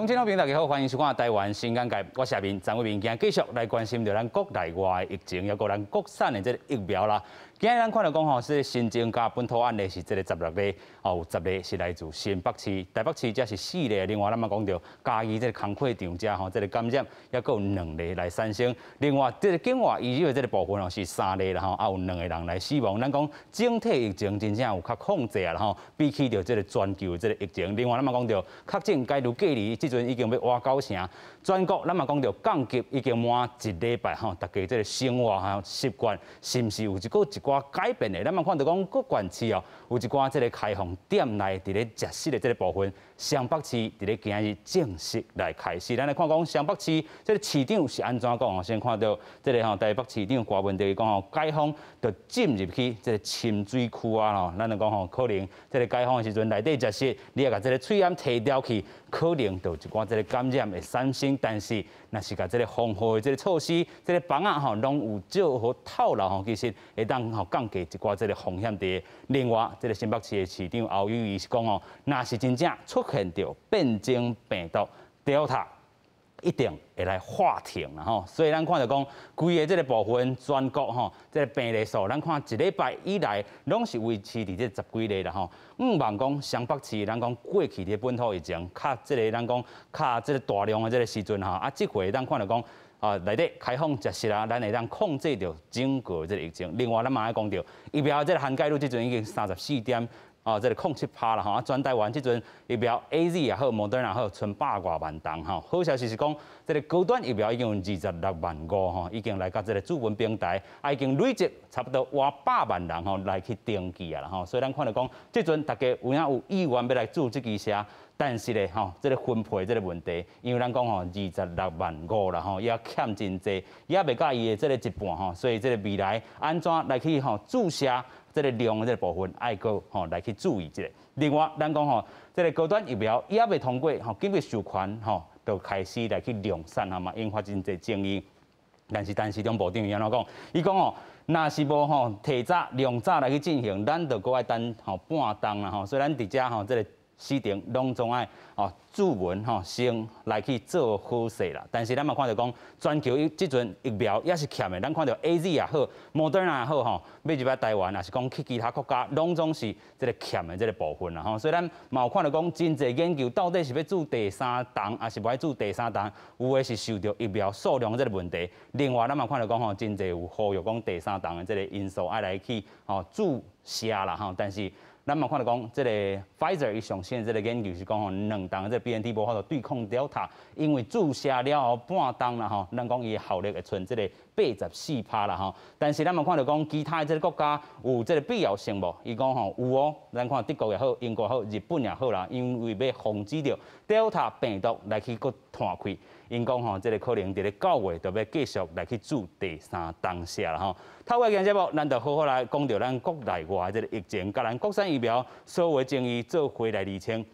乡親老朋友大家好，歡迎收看《台灣新眼界》，我是阿明張偉明，今日繼續來關心著咱國內外的疫情，抑閣咱國產的這個疫苗啦。今日咱看著講吼，這個新增加本土案例是這個16例，哦，有10例是來自新北市，台北市才是4例。另外，咱嘛講著嘉義這個工課場遮吼，這個感染抑閣有2例來產生。另外，這個境外移入的這個部分哦是3例啦吼，啊有兩個人來死亡。咱講整體疫情真正有較控制啊啦吼，比起著這個全球這個疫情。另外，咱嘛講著確診解除隔離，這陣已經欲倚九成，全國咱嘛講著降級已經滿一禮拜吼，大家這個生活吼習慣是毋是有一個一寡改變的？咱嘛看著講各縣市哦，有一寡這個開放店內佇咧食食的這個部分，雙北市佇咧今日正式來開始。咱來看講雙北市這個市長是按怎講哦？先看著這個吼台北市長柯文哲伊講吼，解封就進入去這個深水區啊吼，咱就講吼，可能這個解封的時陣內底食食，你若共這個喙罨提掉去，可能就有一寡這個感染會產生。但是，若是共這個防護的這個措施，這個枋仔吼攏有做好透漏吼，其實會當吼降低一寡這個風險佇。另外，這個新北市的市長侯友宜是講吼，若是真正出現著變種病毒 Delta，一定會來喊停啦吼。所以咱看著講，規个這個部分全國吼，這個病例數，咱看一禮拜以來攏是維持佇這十幾例啦吼。向望講雙北市，咱講過去佇本土疫情較這個咱講較這個大量的這個時陣吼，啊，這回咱看著講啊，內底開放食食啊，咱會當控制著整個這個疫情。另外，咱嘛愛講著疫苗這個涵蓋率，這陣已經34點哦，這個07趴啦吼，啊，全台灣這陣疫苗 AZ 也好，莫德納也好，賰百外萬劑吼。好消息是講，這個高端疫苗已經有26.5萬吼，已經來到這個注文平台，啊，已經累積差不多倚百萬人吼來去登記啊啦吼。所以咱看著講，這陣大家有影有意願欲來注這支射，但是咧吼，這個分配這個問題，因為咱講吼26.5萬啦吼，也欠真濟，也袂到伊的這個一半吼，所以這個未來按怎來去吼注射？這個量的這個部分愛閣吼來去注意一下。另外，咱講吼，這個高端疫苗猶未通過吼緊急授權吼，就開始來去量產啊嘛，引發真濟爭議。但是，陳時中部長伊按怎講？伊講吼，若是無吼提早量早來去進行，咱就閣愛等吼半冬啦吼。所以咱佇遮吼這個時程攏總愛哦注文吼先來去做好勢啦。但是咱嘛看著講，全球這陣疫苗也是欠的。咱看著 AZ 也好，莫德納也好吼，欲入來台灣，抑是講去其他國家，攏總是這個欠的這個部分啦吼。所以咱嘛有看著講，真濟研究到底是欲注第三針，抑是無愛注第三針，有的是受著疫苗數量這個問題。另外，咱嘛看著講吼，真濟有呼籲講第三針的這個因素愛來去吼注射啦吼，但是。咱嘛看著講，這個 Pfizer 伊上新的這個研究是講吼，兩針這個 BNT 無法度對抗 Delta，因為注射了後半冬啦吼，咱講伊的效力會賰這個84趴啦吼。但是咱嘛看著講，其他的這個國家有這個必要性無？伊講吼有哦，咱看德國也好，英國也好，日本也好啦，因為欲防止著 Delta 病毒來去閣湠開，𪜶講吼，這個可能佇咧9月就欲繼續來去注第三針射啦吼。透過今日節目，咱就好好來講著咱國內外這個疫情，佮咱國產疫苗所有爭議做伙來釐清。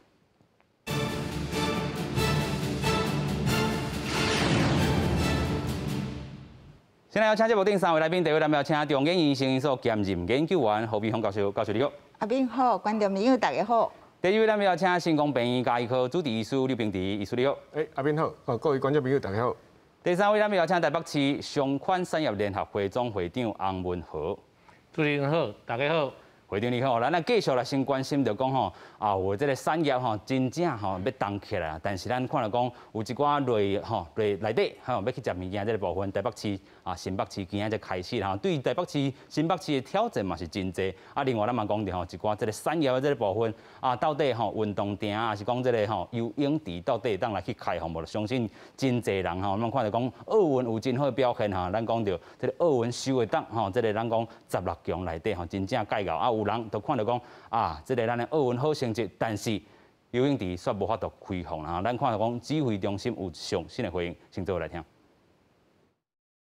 現在邀請節目頂三位來賓，第一位咱們邀請中研院生醫所兼任研究員何美芳教授，教授你好。阿明好，觀眾朋友大家好。第二位咱們邀請新光病院家醫科主治醫師劉平池醫師你好。欸，阿明好，各位觀眾朋友大家好。第三位咱們邀請台北市相關產業聯合會總會長洪文和。主持人好，大家好。會長你好，咱來繼續來先關心著講吼，啊有這個產業吼，真正吼欲動起來，但是咱看著講有一寡內吼內內底吼欲去食物件這個部分，台北市啊新北市今仔才開始吼，對台北市新北市的挑戰嘛是真濟。啊，另外咱嘛講著吼，一寡這個產業的這個部分啊，到底吼運動場啊，抑是講這個吼游泳池到底會當來去開放無？相信真濟人吼，咱看著講奧運有真好的表現吼，咱講著這個奧運收會當吼，這個咱講16強內底吼，真正蓋夠啊。有人就看著講啊，這個咱的奧運好成績，但是游泳池卻無法度開放啦。咱看著講指揮中心有上新的回應，先做伙來聽。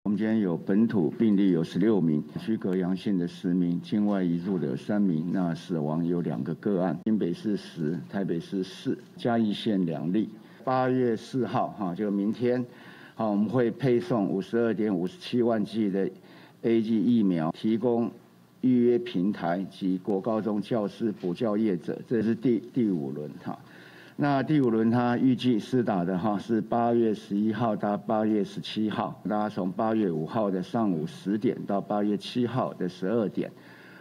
我們今天有本土病例有16名，區隔陽性的10名，境外移入的有3名，那死亡有2個個案，新北市10，台北市4，嘉義縣2例。8月4號哈，就明天，好，我們會配送52.57萬劑的 AZ 疫苗，提供預約平台及國高中教師補教業者，這是第五輪哈。那那第五輪他預計施打的哈是8月11號到8月17號，大家從8月5號的上午10點到8月7號的12點，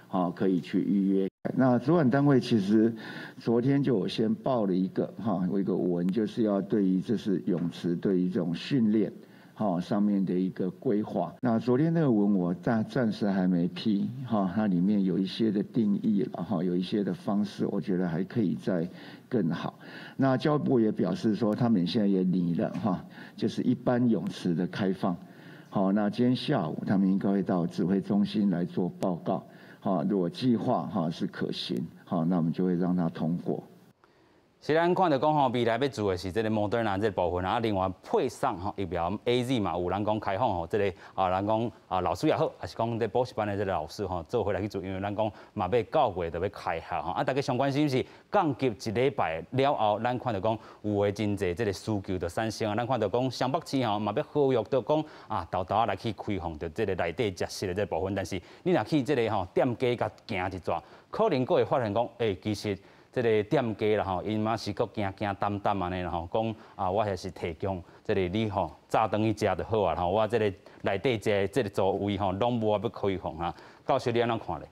好，可以去預約。那主管單位其實昨天就有先報了一個哈，有一個文，就是要對於這是泳池對於這種訓練，哈上面的一個規劃。那昨天那個文我暫時還沒批，哈，它裡面有一些的定義，然後有一些的方式，我覺得還可以再更好。那教育部也表示說，他們現在也擬了哈，就是一般泳池的開放。好，那今天下午他們應該會到指揮中心來做報告。好，如果計劃哈是可行，好，那我們就會讓它通過。是咱看著講吼，未來欲注的是這个莫德納這个部分啊，另外配送吼疫苗 AZ 嘛，有人講開放吼，這个啊，人講啊老師也好，抑是講這補習班的這个老師吼，做伙來去注，因為咱講嘛欲9月就欲開學吼，啊，大家上關心是降級一禮拜了後，咱看著講有的真濟這个需求就產生啊，咱看著講雙北市吼嘛欲呼籲著講啊，沓沓來去開放著這个內底食食的這个部分，但是你若去這个吼店家共行一逝，可能閣會發現講，欸，其實這个店家啦吼，𪜶嘛是閣驚驚膽膽按呢啦吼，講啊，我還是提供這个你吼早轉去食就好啊吼，我這个內底這這个座位吼，攏無愛欲開放啊。教授你按怎看咧？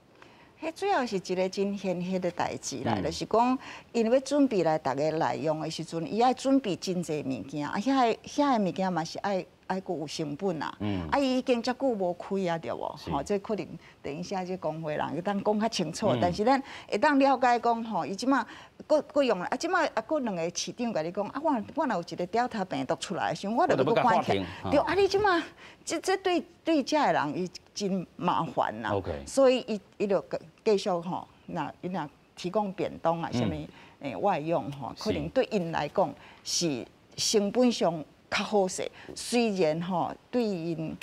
彼主要是一个真現實的代誌啦，就是講，𪜶欲準備來逐家來用的時陣，伊愛準備真濟物件，啊，遐个物件嘛是愛閣有成本啊，啊，伊已經遮久無開啊，對無？吼，這可能等一下這公會人會當講較清楚，但是咱會當了解講吼，伊這馬閣閣用啊，這馬啊閣兩個市長共你講啊，我若有一個 Delta 病毒出來的時陣，我就欲閣關起來。對，啊，你這馬這對遮的人伊真麻煩啦，所以伊就繼續吼，若伊若提供便當啊，啥物外用吼，可能對𪜶來講是成本上較好勢，雖然吼對𪜶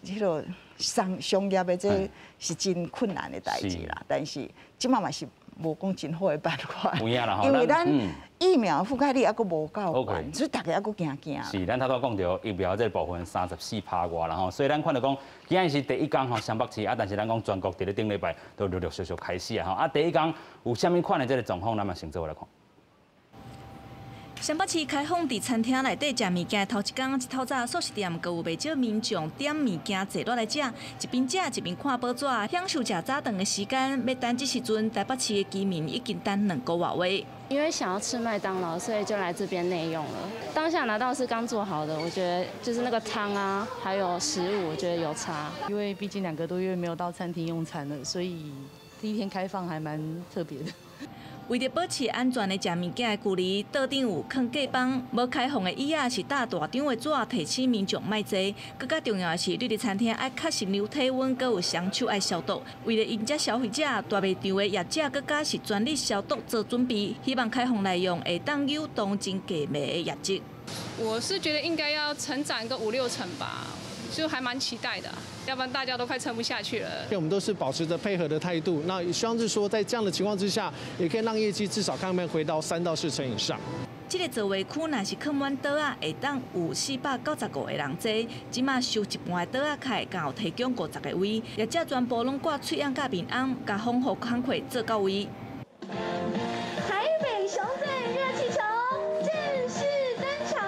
彼个商業的這是真困難的代誌啦，但是這馬嘛是無講真好的辦法，因為咱疫苗覆蓋率猶閣無夠懸，所以大家猶閣驚驚。是，咱頭拄講著疫苗這個部分34%外啦吼，所以咱看著講，今日是第一工吼，雙北市啊，但是咱講全國佇咧頂禮拜都陸陸續續開始啊吼，啊，第一工有啥物款的這個狀況，咱嘛先做伙來看。雙北市開放佇餐廳內底食物件頭一工，一透早速食店閣有袂少民眾點物件坐落來食，一邊食一邊看報紙，享受食早頓的時間。欲等這時陣，台北市的居民已經等2個外月。因為想要吃麥當勞，所以就來這邊內用了。當下拿到是剛做好的，我覺得就是那個湯啊，還有食物，我覺得有差。因為畢竟2個多月沒有到餐廳用餐了，所以第一天開放還蠻特別的。為著保持安全的食物件的距離，桌頂有囥隔板，無開放的椅仔是貼大張的紙，提醒民眾莫坐。閣較重要的是，你佇餐廳愛確實量體溫，閣有雙手愛消毒。為了迎接消費者，大賣場的業者閣較是全力消毒做準備，希望開放內用會當有當真價賣的業績。我是覺得應該要成長個五六成吧。就還蠻期待的，要不然大家都快撐不下去了。因為我們都是保持着配合的態度，那希望是說，在這樣的情況之下，也可以讓業績至少看能不能回到3到4成以上。這个座位區若是囥滿桌仔，會當有495個人坐。這馬收一半的桌仔開，敢有提供50個位。業者全部攏掛喙罨佮面頷，共防護工課做到位。台北熊讚熱氣球正式登場。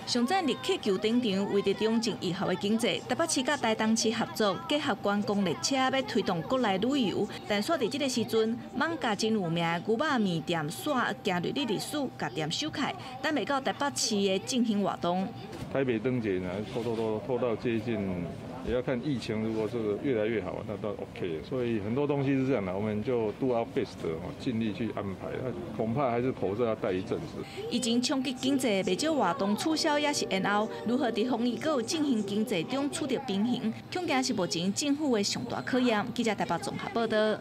上讚熱氣球登場，為著重振疫後的經濟，台北市佮台東市合作，結合觀光列車，欲推動國內旅遊。但煞佇這个時陣，艋舺真有名的牛肉麵店煞行入歷史，共店收起，等袂到台北市的振興活動。台北燈節呢，拖拖拖拖到接近，也要看疫情，如果這個越來越好，那都 OK。所以很多東西是這樣的，我們就 do our best，盡力去安排。那恐怕還是口罩要戴一陣子。疫情衝擊經濟，袂少活動取消抑是延後，如何佇防疫閣有振興經濟中取得平衡，恐驚是目前政府的上大考驗。記者台北綜合報道。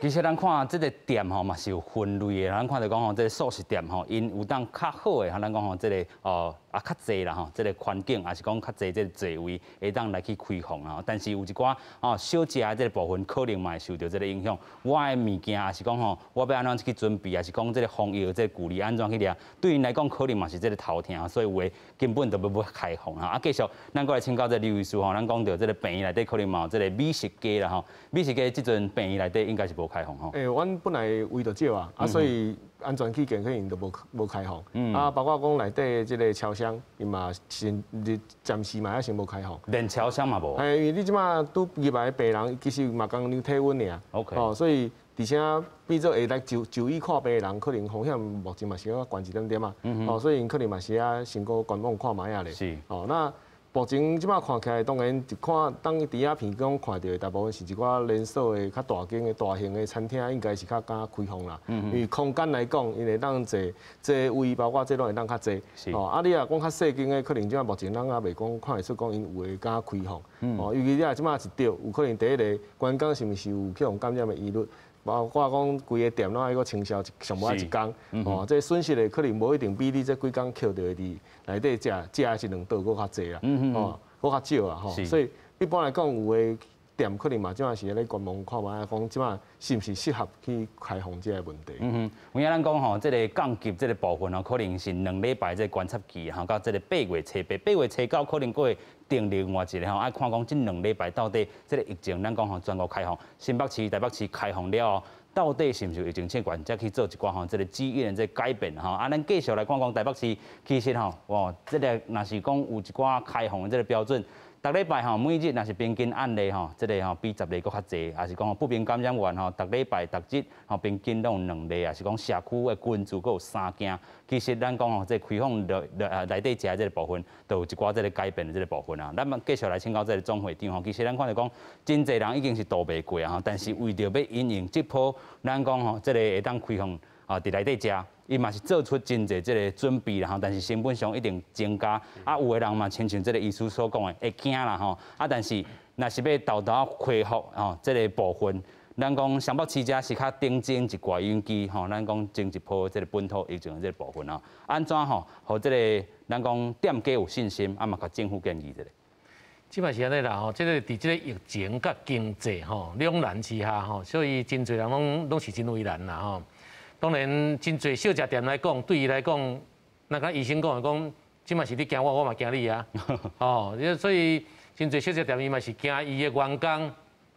其實咱看這个店吼嘛是有分類的，咱看著講吼，這个速食店吼，𪜶有當較好的，咱講吼，這个哦啊較濟啦吼，這个環境抑是講較濟這个座位會當來去開放啊。但是有一寡哦小食的這个部分可能嘛會受著這个影響。我的物件抑是講吼，我欲按怎去準備，抑是講這个防疫的這个距離按怎去掠，對𪜶來講可能嘛是這个頭疼，所以有的根本就欲開放哈。啊，繼續咱閣來請教這个劉醫師吼，咱講著這个病院內底可能嘛有這个美食街啦吼，美食街這陣病院內底應該是無開放吼。欸，阮本來位就少啊，啊，所以安全起見，可能都無開放。啊，包括講內底的這个超商，伊嘛先暫時嘛猶先無開放。連超商嘛無。嘿，因為你這馬拄入來的病人，其實嘛共量體溫爾。 哦，所以而且變做會來就醫看病的人，可能風險目前嘛是較懸一點點啊。哦，所以𪜶可能嘛是愛先閣觀望看覓仔咧。哦，那目前這馬看起來，當然一看當佇遐鼻孔看著的，大部分是一寡連鎖的較大間的大型的餐廳，應該是較敢開放啦。因為空間來講，𪜶會當坐座位，包括這攏會當較濟。哦，啊，你若講較細間的，可能這馬目前咱猶未講看會出講𪜶有的敢開放。哦，尤其你若這馬一著，有可能第一个員工是毋是有去予感染的疑慮？包括講規个店攏愛閣清消，上無愛一工，哦，這損失的可能無一定比你這幾工扣著的佇內底食食一兩頓閣較濟啦，哦，閣較少啊，吼，所以一般來講，有的店可能嘛，這馬是咧觀望看覓，講這馬是毋是適合去開放這个問題。嗯哼，有影咱講吼，這个降級這个部分吼，可能是2禮拜這個觀察期吼，到這个8月初8，8月初9可能閣會定另外一个吼，愛看講這2禮拜到底這个疫情，咱講吼全國開放，新北市、台北市開放了後，到底是毋是有疫情欠懸，才去做一寡吼這个指引的這個改變吼。啊，咱繼續來看講台北市，其實吼，哇，這个若是講有一寡開放的這个標準。逐禮拜吼，每日若是平均案例吼，這个吼比10例閣較濟，抑是講不明感染源吼，逐禮拜逐日吼平均攏有兩例，抑是講社區的群聚閣有三件。其實咱講吼，這個開放內內內底食的這个部分，都有一寡這个改變的這个部分啊。咱們繼續來請教這个總會長吼，其實咱看著講，真濟人已經是渡袂過啊，但是為著欲因應這波，咱講吼，這个會當開放啊，佇內底食。伊嘛是做出真濟這个準備啦吼，但是成本上一定增加。啊，有的人嘛，親像這个醫師所講的，會驚啦吼。啊，但是若是欲沓沓恢復吼，這个部分，咱講雙北市遮是較頂前一寡引起吼，咱講前一波這个本土疫情的這个部分啊，按怎吼，予這个咱講店家有信心，啊嘛，共政府建議一下。這擺是按呢啦吼，這个佇這个疫情佮經濟吼兩難之下吼，所以真濟人攏攏是真為難啦吼。當然，真濟小食店來講，對伊來講，那個醫生講的講，這擺是你驚我，我嘛驚你啊。哦，所以真濟小食店伊嘛是驚伊的員工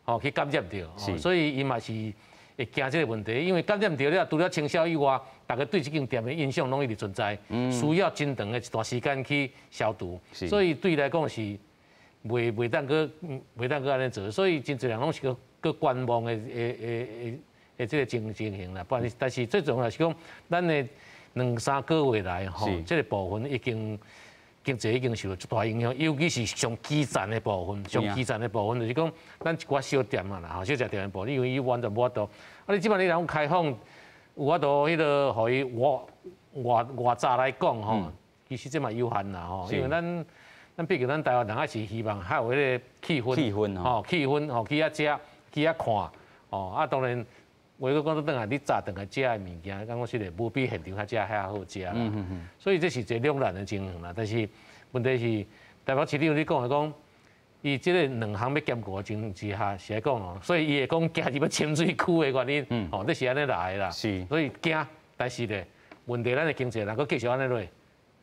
吼去感染著，所以伊嘛是會驚這个問題。因為感染著了，除了清消以外，逐家對這間店的印象攏一直存在，需要真長的一段時間去消毒。所以對伊來講是袂當閣按呢做，所以真濟人攏是閣閣觀望的這个情形啦。不然，但是最重要是講，咱的兩三個月來吼，這个部分已經經濟已經受到足大影響，尤其是上基層的部分，上基層的部分就是講，咱一寡小店啊啦，吼，小食店的部分，因為伊完全無法度。啊，你這擺你若講開放，有法度彼个予伊外外外早來講吼，其實這嘛有限啦吼，因為咱畢竟咱台灣人還是希望較有彼個氣氛，氣氛吼，氣氛吼，去遐食，去遐看，吼，啊，當然。話閣講倒轉來，你早轉來食的物件，感覺實在無比現場較食遐好食啦。所以這是一個兩難的情形啦。但是問題是，台北市長你講的講，伊這個兩項欲兼顧的情形之下，是來講哦，所以伊會講驚入欲深水區的原因，哦，這是按呢來的啦。所以驚，但是咧，問題咱的經濟若閣繼續按呢落，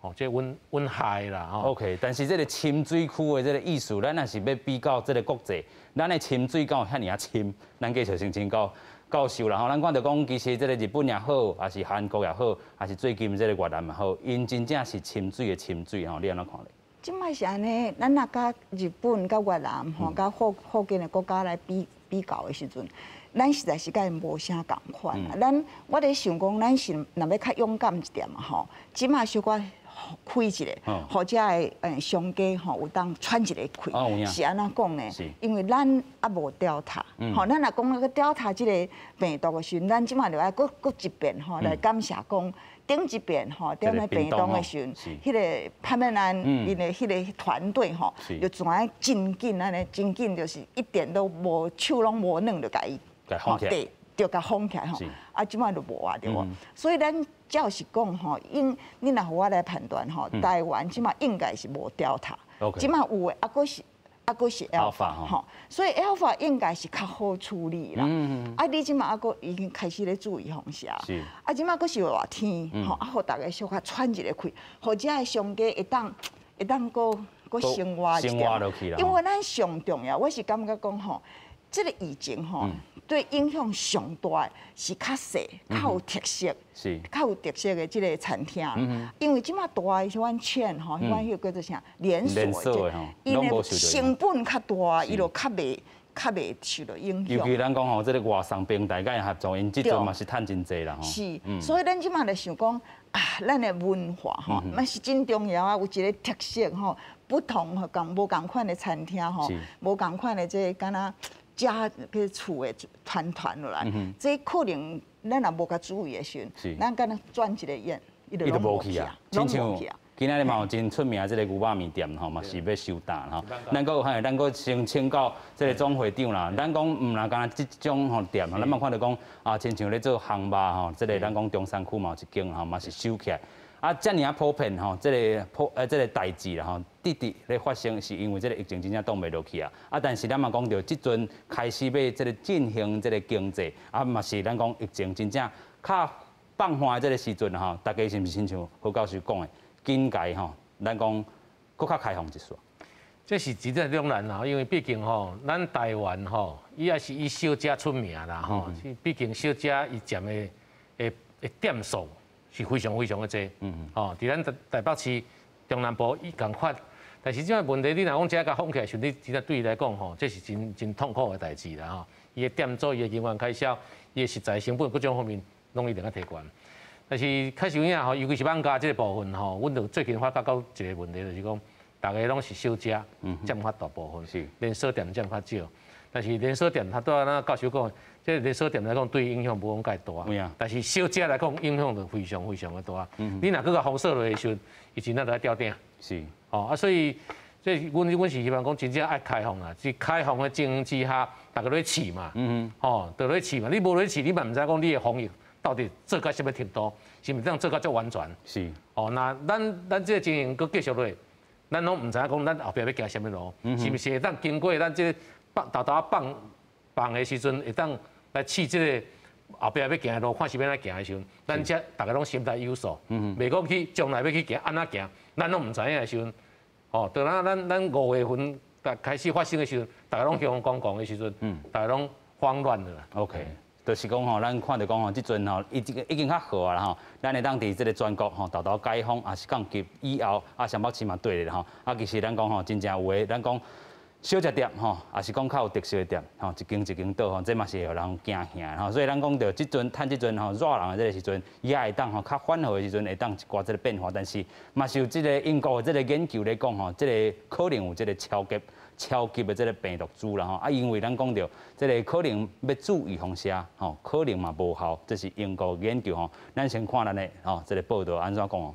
哦，這穩穩害啦。吼。 OK，但是這个深水區的這个意思，咱若是欲比較這个國際，咱的深水敢有遐爾仔深，咱繼續先請教教授啦吼，咱看著講，其實這个日本也好，抑是韓國也好，抑是最近這个越南也好，𪜶真正是深水的深水吼，你按怎看咧？這擺是按呢，咱若佮日本、佮越南吼、佮附近的國家來比比較的時陣，咱實在是佮𪜶無啥仝款啊。咱我咧想講，咱是若欲較勇敢一點嘛吼，這擺小可開一下，予遮的商家吼有當喘一个氣，是按怎講呢？因為咱猶無 Delta，吼，咱若講那個 Delta 這个病毒的時陣，咱這擺就愛閣閣一遍吼來感謝講頂一遍吼，踮咧病毒的時陣，彼个潘孟安𪜶的彼个團隊吼，就怎啊真緊按呢，真緊就是一點都無手攏無軟就共伊對，就共封起來吼。啊，這擺就無啊，對無？所以咱照實講吼，應你若予我來判斷吼，台灣這擺應該是無 Delta，這擺有的猶閣是 Alpha 吼，所以 Alpha 應該是較好處理啦。啊，你這擺猶閣已經開始咧注預防射，啊，這擺閣是熱天吼，啊，予逐家小可喘一个氣，予遮的商家會當閣閣生活一點。因為咱上重要，我是感覺講吼，這个疫情吼，對影響上大的是較細、較有特色、較有特色的這个餐廳。因為這馬大的彼款 chain 吼，彼款彼個叫做啥連鎖的，𪜶的成本較大，伊就較袂受到影響。尤其咱講吼，這个外送平台佮𪜶合作，𪜶這陣嘛是趁真濟啦吼。是，所以咱這馬就想講啊，咱的文化吼，嘛是真重要啊，有一个特色吼，不同共無仝款的餐廳吼，無仝款的這个敢若食去厝的團團落來，這可能咱若無共注意的時陣，咱敢若轉一个眼，伊就攏無去啊，親像今仔日嘛有真出名這个牛肉麵店吼，嘛是欲收擔吼。咱閣嘿，咱閣先請教這个總會長啦。咱講毋若干焦這種吼店，咱嘛看著講啊，親像咧做烘肉吼，這个咱講中山區嘛有一間吼，嘛是收起來。啊，遮爾仔普遍吼，這个普這个代誌啦吼，直直咧發生，是因為這个疫情真正擋袂落去啊。啊，但是咱嘛講著，這陣開始欲這个進行這个經濟，啊嘛是咱講疫情真正較放緩的這个時陣吼，大家是毋是親像何教授講的，緊該吼，咱講閣較開放一絲。這是真正兩難啦，因為畢竟吼，咱台灣吼，伊也是以小食出名啦吼，畢竟小食伊佔的店數是非常非常的濟，吼，佇咱台北市中南部伊仝款，但是這個問題，你若講這共封起來，時，你真正對伊來講吼，這是真真痛苦的代誌啦吼。伊的店租、伊的人員開銷、伊的食材成本各種方面，攏一定愛提懸。但是確實有影吼，尤其是網咖這個部分吼，阮就最近發覺到一個問題，就是講，逐个攏是小食，佔較大部分，連鎖店佔較少。但是連鎖店，他拄仔咱教授講，這個連鎖店來講，對影響無講蓋大，但是小食來講，影響就非常非常的大。你若閣共封鎖落的時陣，伊真正就愛吊頂。哦啊，所以這阮是希望講，真正愛開放啦。這開放的情形之下，逐家咧試嘛，吼，就咧試嘛。你無咧試，你嘛毋知講你的防疫到底做到啥物程度，是毋是當做到足完全？哦，那咱這個情形閣繼續落，咱攏毋知影講咱後壁欲行啥物路，是毋是會當經過咱這個放沓沓放放的時陣，會當來試這个後壁欲行的路，看是欲按怎行的時陣，咱才逐家攏心內有數，袂講去將來欲去行按怎行，咱攏毋知影的時陣，哦，當咱5月份開始發生的時陣，逐家攏向公共的時陣，逐家攏慌亂了啦。 OK，就是講吼，咱看著講吼，這陣吼已經較好啊啦吼，咱會當佇這个全國吼，沓沓解封，也是降級以後，啊，雙北市嘛對咧吼，啊，其實咱講吼，真正有的，咱講小食店吼，也是講較有特色的店吼，一間一間倒吼，這嘛是會予人驚嚇吼，所以咱講著這陣趁這陣吼熱人的這个時陣，伊也會當吼較緩和的時陣，會當一寡這个變化，但是嘛是有這个英國的這个研究咧講吼，這个可能有這个超級的這个病毒株啦吼，啊，因為咱講著這个可能欲注預防射吼，可能嘛無效，這是英國研究吼，咱先看咱的吼這个報道按怎講哦。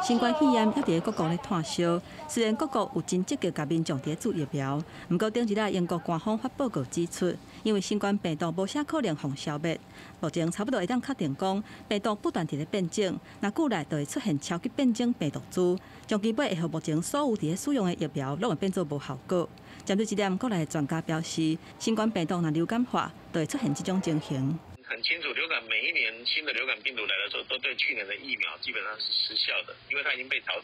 新冠肺炎猶佇咧各國咧湠燒，雖然各國有真積極共民眾佇咧注疫苗，毋過頂一日英國官方發報告指出，因為新冠病毒無啥可能予消滅，目前差不多會當確定講，病毒不斷佇咧變種，若久來就會出現超級變種病毒株，長期尾會予目前所有佇咧使用的疫苗攏會變做無效果。針對這點，國內的專家表示，新冠病毒若流感化，就會出現這種情形。很清楚，流感每一年新的流感病毒來的時候，都對去年的疫苗基本上是失效的，因為它已經被淘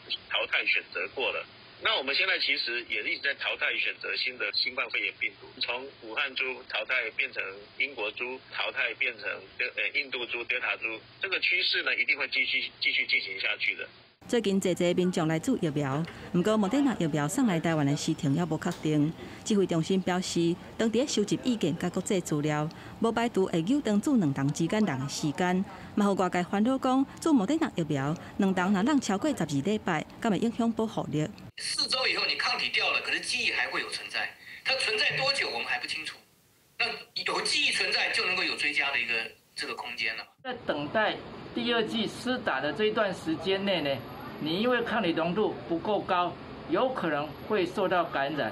汰選擇過了。那我們現在其實也一直在淘汰選擇新的新冠肺炎病毒，從武漢株淘汰變成英國株，淘汰變成印度株、德爾塔株，這個趨勢呢一定會繼續進行下去的。最近濟濟民眾來注疫苗，毋過莫德納疫苗送來台灣的時程猶無確定。指揮中心表示，當佇咧收集意見佮國際資料，無排除會延長注兩針之間人的時間。嘛，予外界煩惱講，注莫德納疫苗兩針若攏超過12禮拜，敢會影響保護力？ 4周以後你抗體掉了，可是記憶還會有存在，它存在多久我們還不清楚。那有記憶存在，就能夠有追加的一個這個空間了。在等待第二劑施打的這一段時間內呢，你因為抗體濃度不夠高，有可能會受到感染，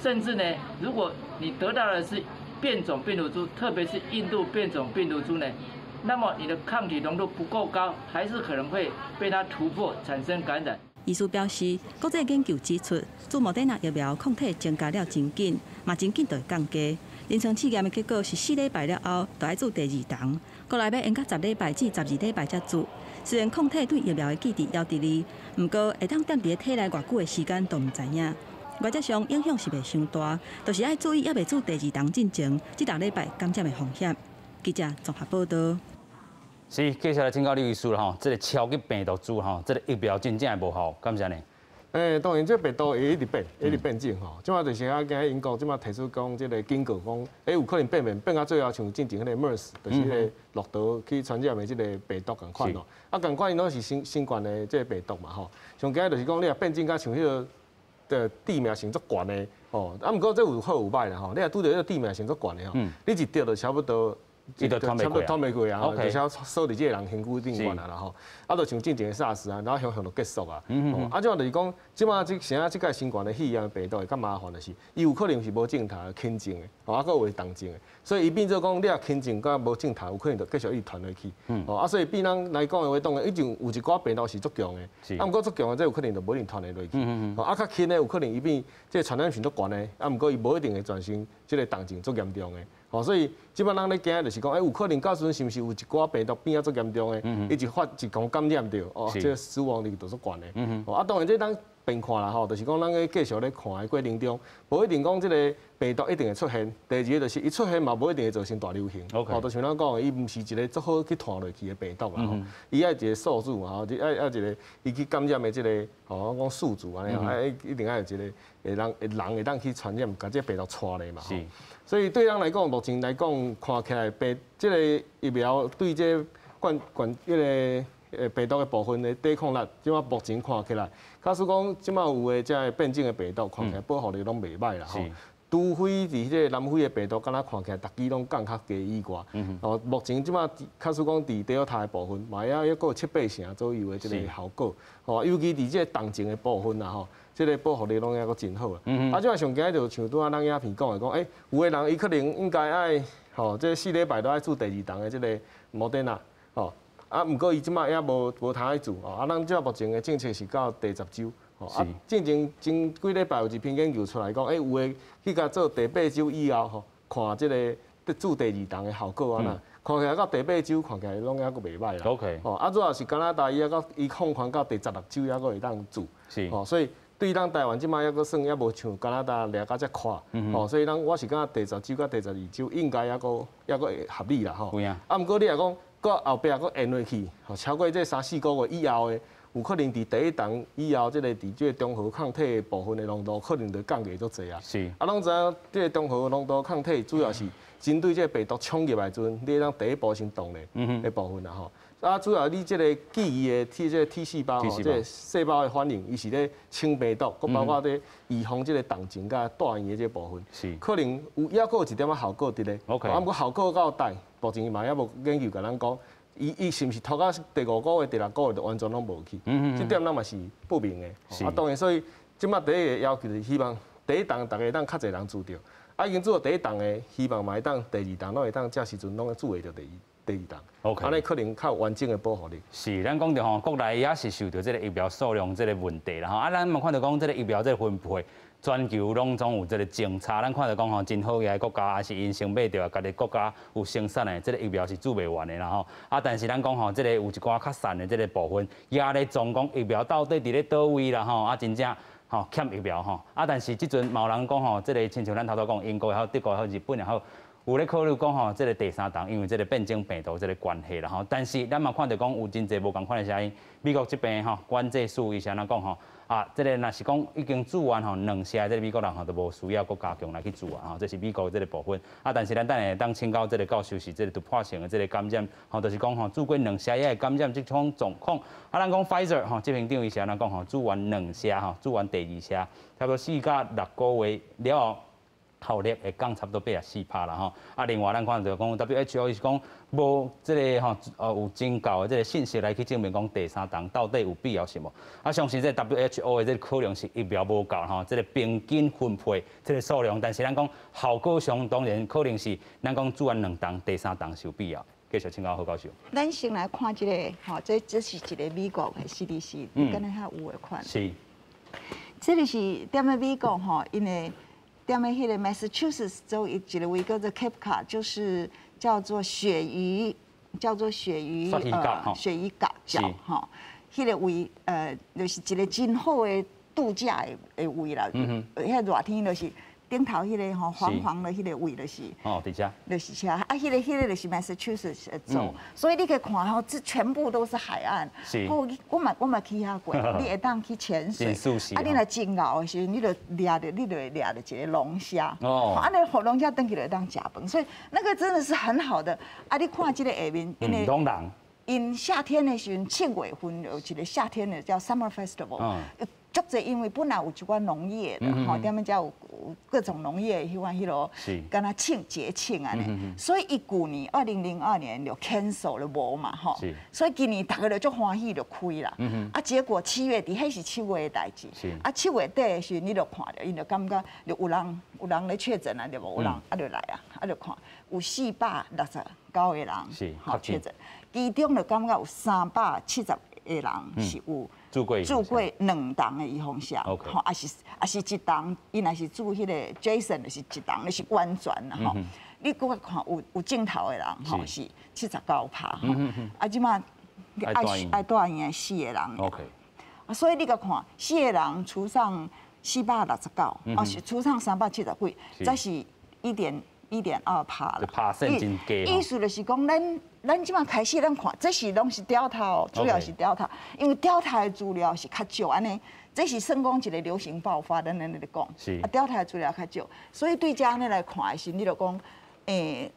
甚至呢，如果你得到的是變種病毒株，特別是印度變種病毒株呢，那麼你的抗體濃度不夠高，還是可能會被它突破產生感染。醫師表示，國際研究指出，注莫德納疫苗抗體增加了真緊，嘛真緊就會降低。臨床試驗的結果是4禮拜了後，就愛注第二針，過來欲延到10禮拜至12禮拜才注。雖然抗體對疫苗的記憶猶佇咧，毋過會當踮佇咧體內偌久的時間都毋知影。原則上影響是袂傷大，就是愛注意猶未注第二針進前，這逐禮拜感染的風險。記者綜合報道。是，接下來請教李醫師啦吼，這個超級病毒株吼，這個疫苗真正會無效，敢是按呢？當然，這病毒會一直變，一直變種吼。這馬就是啊，今英國這馬提出講，這個警告講，有可能變變變到最後，像進前彼個 MERS，就是彼個駱駝去傳染的這個病毒仝款咯。啊，仝款𪜶攏是新冠的這個病毒嘛吼。上驚就是講，你若變種甲像彼個的致命性足懸的吼，啊，毋過這有好有歹啦吼。你若拄著彼個致命性足懸的吼，你一著就差不多。伊就傳袂過，傳袂過啊！就是鎖佇這個人身軀頂懸啊啦吼，啊，就像進前的 SARS 啊，然後向向就結束啊。啊，這就是講，這馬這啥這個新冠的肺炎病毒會較麻煩的是，伊有可能是無症頭輕症的，啊，閣有重症的，所以伊變做講，你若輕症佮無症頭，有可能就繼續一直傳落去。哦，啊，所以變咱來講的話，當然已經有一寡病毒是足強的，啊，毋過足強的這有可能就無一定傳會落去。啊，較輕的有可能伊變這個傳染性足懸的，啊，毋過伊無一定會傳成這個重症足嚴重的。哦，所以這擺咱咧驚就是講，有可能到時陣是毋是有一寡病毒變啊足嚴重的，伊一發一共感染著，哦，這個死亡率就足懸的。哦，啊，當然這咱變看啦吼，就是講咱咧繼續咧看的過程中，無一定講這個病毒一定會出現。第二個就是伊出現嘛，無一定會造成大流行。哦，就像咱講的，伊毋是一個足好去傳落去的病毒啦吼，伊愛一個宿主嘛吼，愛一個伊去感染的這個，吼，講宿主按呢，愛一定愛有一個會人人會當去傳染，共這個病毒帶來嘛。所以對咱來講，目前來講，看起來病這個疫苗對這冠冠彼個病毒的部分的抵抗力，這馬目前看起來，假使講這馬有的這個變種的病毒，看起來保護力攏袂䆀啦吼。除非佇這個南非的病毒，敢若看起來逐支攏降較低以外，哦，目前這馬假使講佇 Delta 的部分，嘛也猶閣有七八成左右的這個效果，吼，尤其佇這個重症的部分啦吼。這個保護力攏猶閣真好啊！啊，這馬上驚就像拄仔咱影片講的講，有的人伊可能應該愛，吼，這4禮拜都愛注第二針的這個莫德納，吼，啊，毋過伊這馬猶無通愛注，啊，咱這目前的政策是到第十週，吼，啊，進前前幾禮拜有一篇研究出來講，有的去共做第八週以後，吼，看這個注第二針的效果按怎，看起來到第八週看起來攏猶閣袂䆀啦。 吼，啊，主要是加拿大伊猶閣伊放寬到第16週猶閣會當注，吼，所以。對咱台灣這馬猶閣算猶無像加拿大掠甲遮寬，吼，所以咱我是感覺第十週佮第12週應該猶閣會合理啦，吼。啊，毋過你若講閣後壁閣延落去，吼，超過這三四個月以後的，有可能佇第一針以後，這個佇這個中和抗體的部分的濃度，可能就降低足濟啊。啊，攏知影這個中和濃度抗體主要是針對這個病毒衝入來時陣，你會當第一步先動咧的部分啦，吼。啊，主要你這個記憶的 T 這個 T 細胞吼，這個細胞的反應，伊是咧清病毒，閣包括咧預防這個重症佮住院的這個部分。可能有猶閣有一點仔效果佇咧。 啊，毋過效果夠大，目前嘛猶無研究共咱講，伊是毋是拖到第五個月、第六個月就完全攏無去？這點咱嘛是不明的。啊，當然，所以這馬第一個要求就是希望第一針逐家會當較濟人注著，啊，已經注著第一針的，希望嘛會當第二針攏會當這時陣攏會注會著第二針。 按呢可能較完整的保護力。是，咱講著吼，國內也是受著這個疫苗數量這個問題啦吼。啊，咱嘛看著講這個疫苗這個分配，全球攏總有這個政策。咱看著講吼，真好額國家，也是𪜶先買著，家己國家有生產的這個疫苗是注袂完的啦吼。啊，但是咱講吼，這個有一寡較散的這個部分，也咧總講疫苗到底佇咧佗位啦吼。啊，真正吼欠疫苗吼。啊，但是這陣嘛有人講吼，這個親像咱頭拄講，英國也好，德國也好，日本也好。有咧考慮講吼，這個第三針，因為這個變種病毒這個關係啦吼。但是咱嘛看著講有真濟無仝款的聲音，美國這邊吼管制署伊是按怎講吼？啊，這個若是講已經注完吼兩劑這個美國人吼，就無需要閣加強來去注啊吼。這是美國這個部分。啊，但是咱等下當請教這個教授是這個突破性的這個感染吼，就是講吼注過兩劑也會感染這種狀況。啊，咱講 Pfizer 吼，執行長伊是按怎講吼？注完兩劑吼，注完第二劑，差不多4到6個月了後。效力會降差不多84%啦吼，啊，另外咱看著講 WHO 伊是講無這個吼，有真夠的這個信息來去證明講第三針到底有必要性無？啊，相信這個 WHO 的這個可能是疫苗無夠吼，這個平均分配這個數量，但是咱講效果上當然可能是咱講注完兩針，第三針是有必要的。繼續請教何教授。咱先來看這個，吼，這是一個美國的 CDC，敢若較有的款。這個是踮咧美國吼，因為踮咧彼個 Massachusetts 州一個位叫做 Cape Cod，就是叫做鱈魚，叫做鱈魚鱈魚角角吼，彼個位就是一個真好的度假的位啦。遐熱天就是頂頭彼个吼黃黃的彼个位就是。哦，佇遮。就是遮，啊，彼个就是 Massachusetts 的州，所以你可以看吼，這全部都是海岸。哦，我嘛去遐過，你會當去潛水。啊，你若真𠢕的時陣，你就會掠著一个龍蝦。啊，你予龍蝦轉去就會當食飯，所以那個真的是很好的。啊，你看這个下面，因為𪜶夏天的時陣，7月份有一个夏天的叫 Summer Festival。足濟，因為本來有一寡農業的，吼，踮遮有各種農業彼款彼囉，敢若慶節慶按呢，所以伊舊年2002年就 cancel 了無嘛，吼，所以今年逐家就足歡喜就開啦，啊，結果7月底，彼是7月的代誌，啊，7月底的時陣你就看著，𪜶就感覺就有人咧確診啊，對無？有人啊就來啊，啊就看有469個人吼確診，其中就感覺有370個人是有。注過兩針的預防射，吼，抑是一針，伊若是注彼个 Johnson 就是一針，就是完全啦吼。你閣看有症頭的人吼是79趴，吼，啊，這馬愛住院的四個人，啊，所以你閣看四個人除上469，哦是除上370幾，這是1.2趴啦。意思就是講，咱這馬開始咱看，這是攏是 Delta 哦，主要是 Delta，因為 Delta 的資料是較少按呢，這是算講一個流行爆發，咱按呢咧講，啊，Delta 的資料較少，所以對這按呢來看的時，你就講，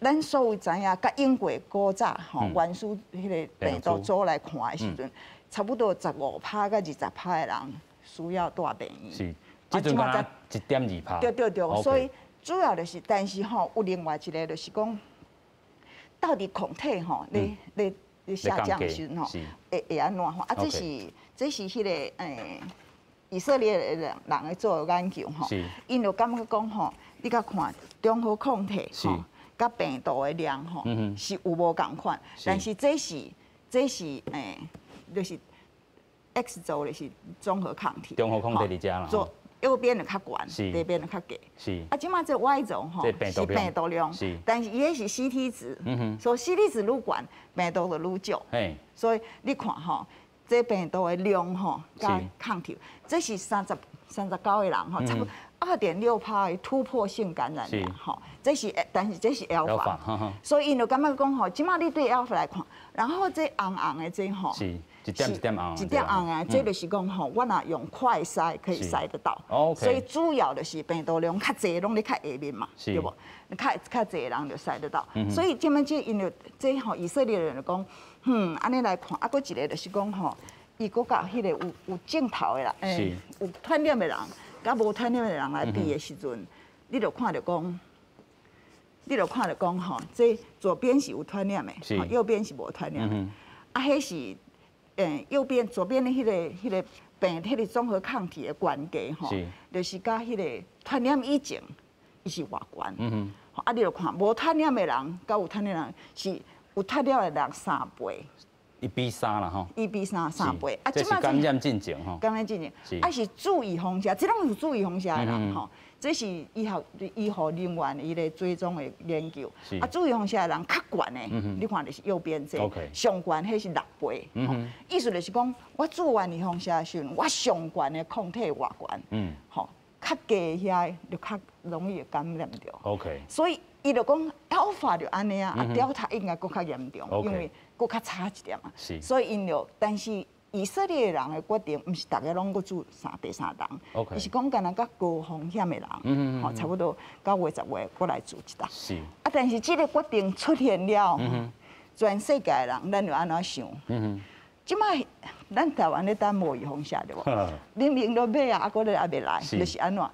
咱所有知影，佮英國古早吼原始彼个病毒株來看的時陣，差不多15趴佮20趴的人需要蹛病院。是，這陣敢若1.2趴。對對對，所以主要就是，但是吼有另外一个就是講，到底抗體吼，咧下降的時陣吼，會按怎吼？啊，這是彼个以色列的人咧做的研究吼，𪜶就感覺講吼，你共看中和抗體吼，佮病毒的量吼是有無仝款，但是這是就是 X 軸就是中和抗體。中和抗體佇遮啦。右邊的較懸，這邊的較低。啊，這馬這 Y 軸吼是病毒量，但是伊彼是 CT 值，所以 CT 值愈懸，病毒就愈少。所以你看吼，這病毒的量吼佮抗體，這是39個人吼，差不多2.6趴的突破性感染量吼，這是但是這是 Alpha，所以𪜶就感覺講吼，這馬你對 Alpha 來看，然後這紅紅的這吼。一點一點紅，一點紅啊，這就是講吼，我若用快篩可以篩得到，所以主要就是病毒量較濟，攏佇較下面嘛，對無？較較濟人就篩得到，所以這擺這𪜶就這吼以色列人就講，按呢來看，啊，閣一个就是講吼，伊閣佮彼个有症頭的人，有傳染的人，佮無傳染的人來比的時陣，你就看著講吼，這左邊是有傳染的，右邊是無傳染的，啊，彼是。右邊、左邊的彼个病，彼个綜合抗體的懸低吼，就是佮彼个傳染以前，伊是偌懸。啊，你就看無傳染的人，佮有傳染的人是有傳染的人3倍。 1比3啦吼。 1比3，3倍。啊，這是感染進前吼。感染進前，啊是注預防射，這攏是注預防射的人吼。這是醫學人員伊咧追蹤的研究。啊，注預防射的人較懸的，你看就是右邊這，上懸彼是6倍。意思就是講，我注完預防射的時陣，我上懸的抗體偌懸，吼，較低遐就較容易會感染著。 所以伊就講 Alpha 就按呢啊，啊 Delta 應該閣較嚴重，因為閣較差一點嘛。所以𪜶就，但是以色列人的決定，毋是逐家攏閣注第三針，伊是講敢若較高風險的人，吼，差不多9月10月閣來注一針。啊，但是這个決定出現了，全世界的人，咱就按怎想？這擺咱台灣咧等無預防射對無？明明都買啊，啊，閣咧猶未來，就是按怎？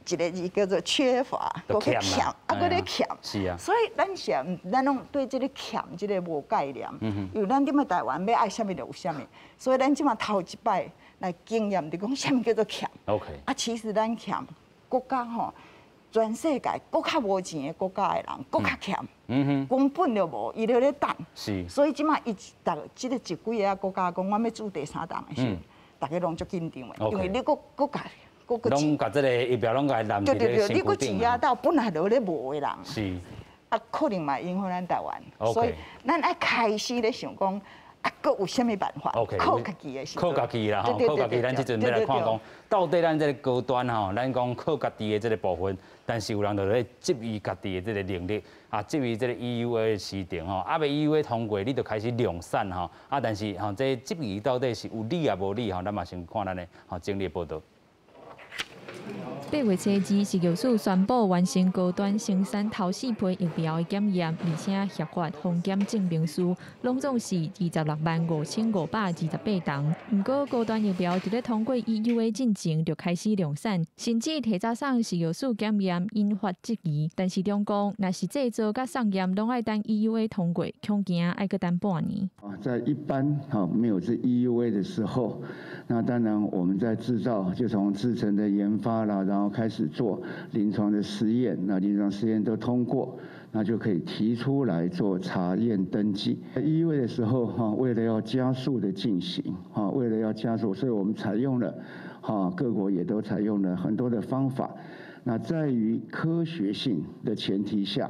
一个字叫做缺乏，閣去欠，啊，閣咧欠。所以咱是咱攏對這个欠這个無概念。因為咱踮咧台灣欲愛啥物就有啥物，所以咱這馬頭一擺來經驗，就講啥物叫做欠。 啊，其實咱欠國家吼，全世界閣較無錢的國家的人，閣較欠。根本就無，伊就咧等。所以這馬伊逐這個一幾个國家講，我欲注第三針的時陣，逐家攏足緊張的，因為你閣閣共。攏共這个疫苗攏共納佇咧身軀頂。對對對，你閣擠壓到本來就咧無的人。啊，可能嘛影響咱台灣。所以咱愛開始咧想講，啊，閣有啥物辦法？OK，靠家己的時陣。靠家己啦吼，靠家己。咱這陣欲來看講，到底咱這个高端吼，咱講靠家己的這个部分，但是有人就咧質疑家己的這个能力，啊，質疑這个 EUA 的時程吼，猶未 EUA 通過，你就開始量產吼，啊，但是吼，這質疑到底是有理抑無理吼，咱嘛先看咱的吼整理報道。8月初2，食藥署宣布完成高端生產頭四批疫苗的檢驗，而且核發風險證明書，攏總是265,528筒。毋過高端疫苗佇咧通過 EUA 進前就開始量產，甚至提早送食藥署檢驗，引發質疑。但是中共若是製造佮送驗，攏愛等 EUA 通過，恐驚愛閣等半年。啊，在一般哈沒有這 EUA 的時候，那當然我們在製造就從製程的研發啦，然後開始做臨床的實驗，那臨床實驗都通過，那就可以提出來做查驗登記。EUA 的時候哈，為了要加速的進行，哈，為了要加速，所以我們採用了，哈，各國也都採用了很多的方法。那在於科學性的前提下，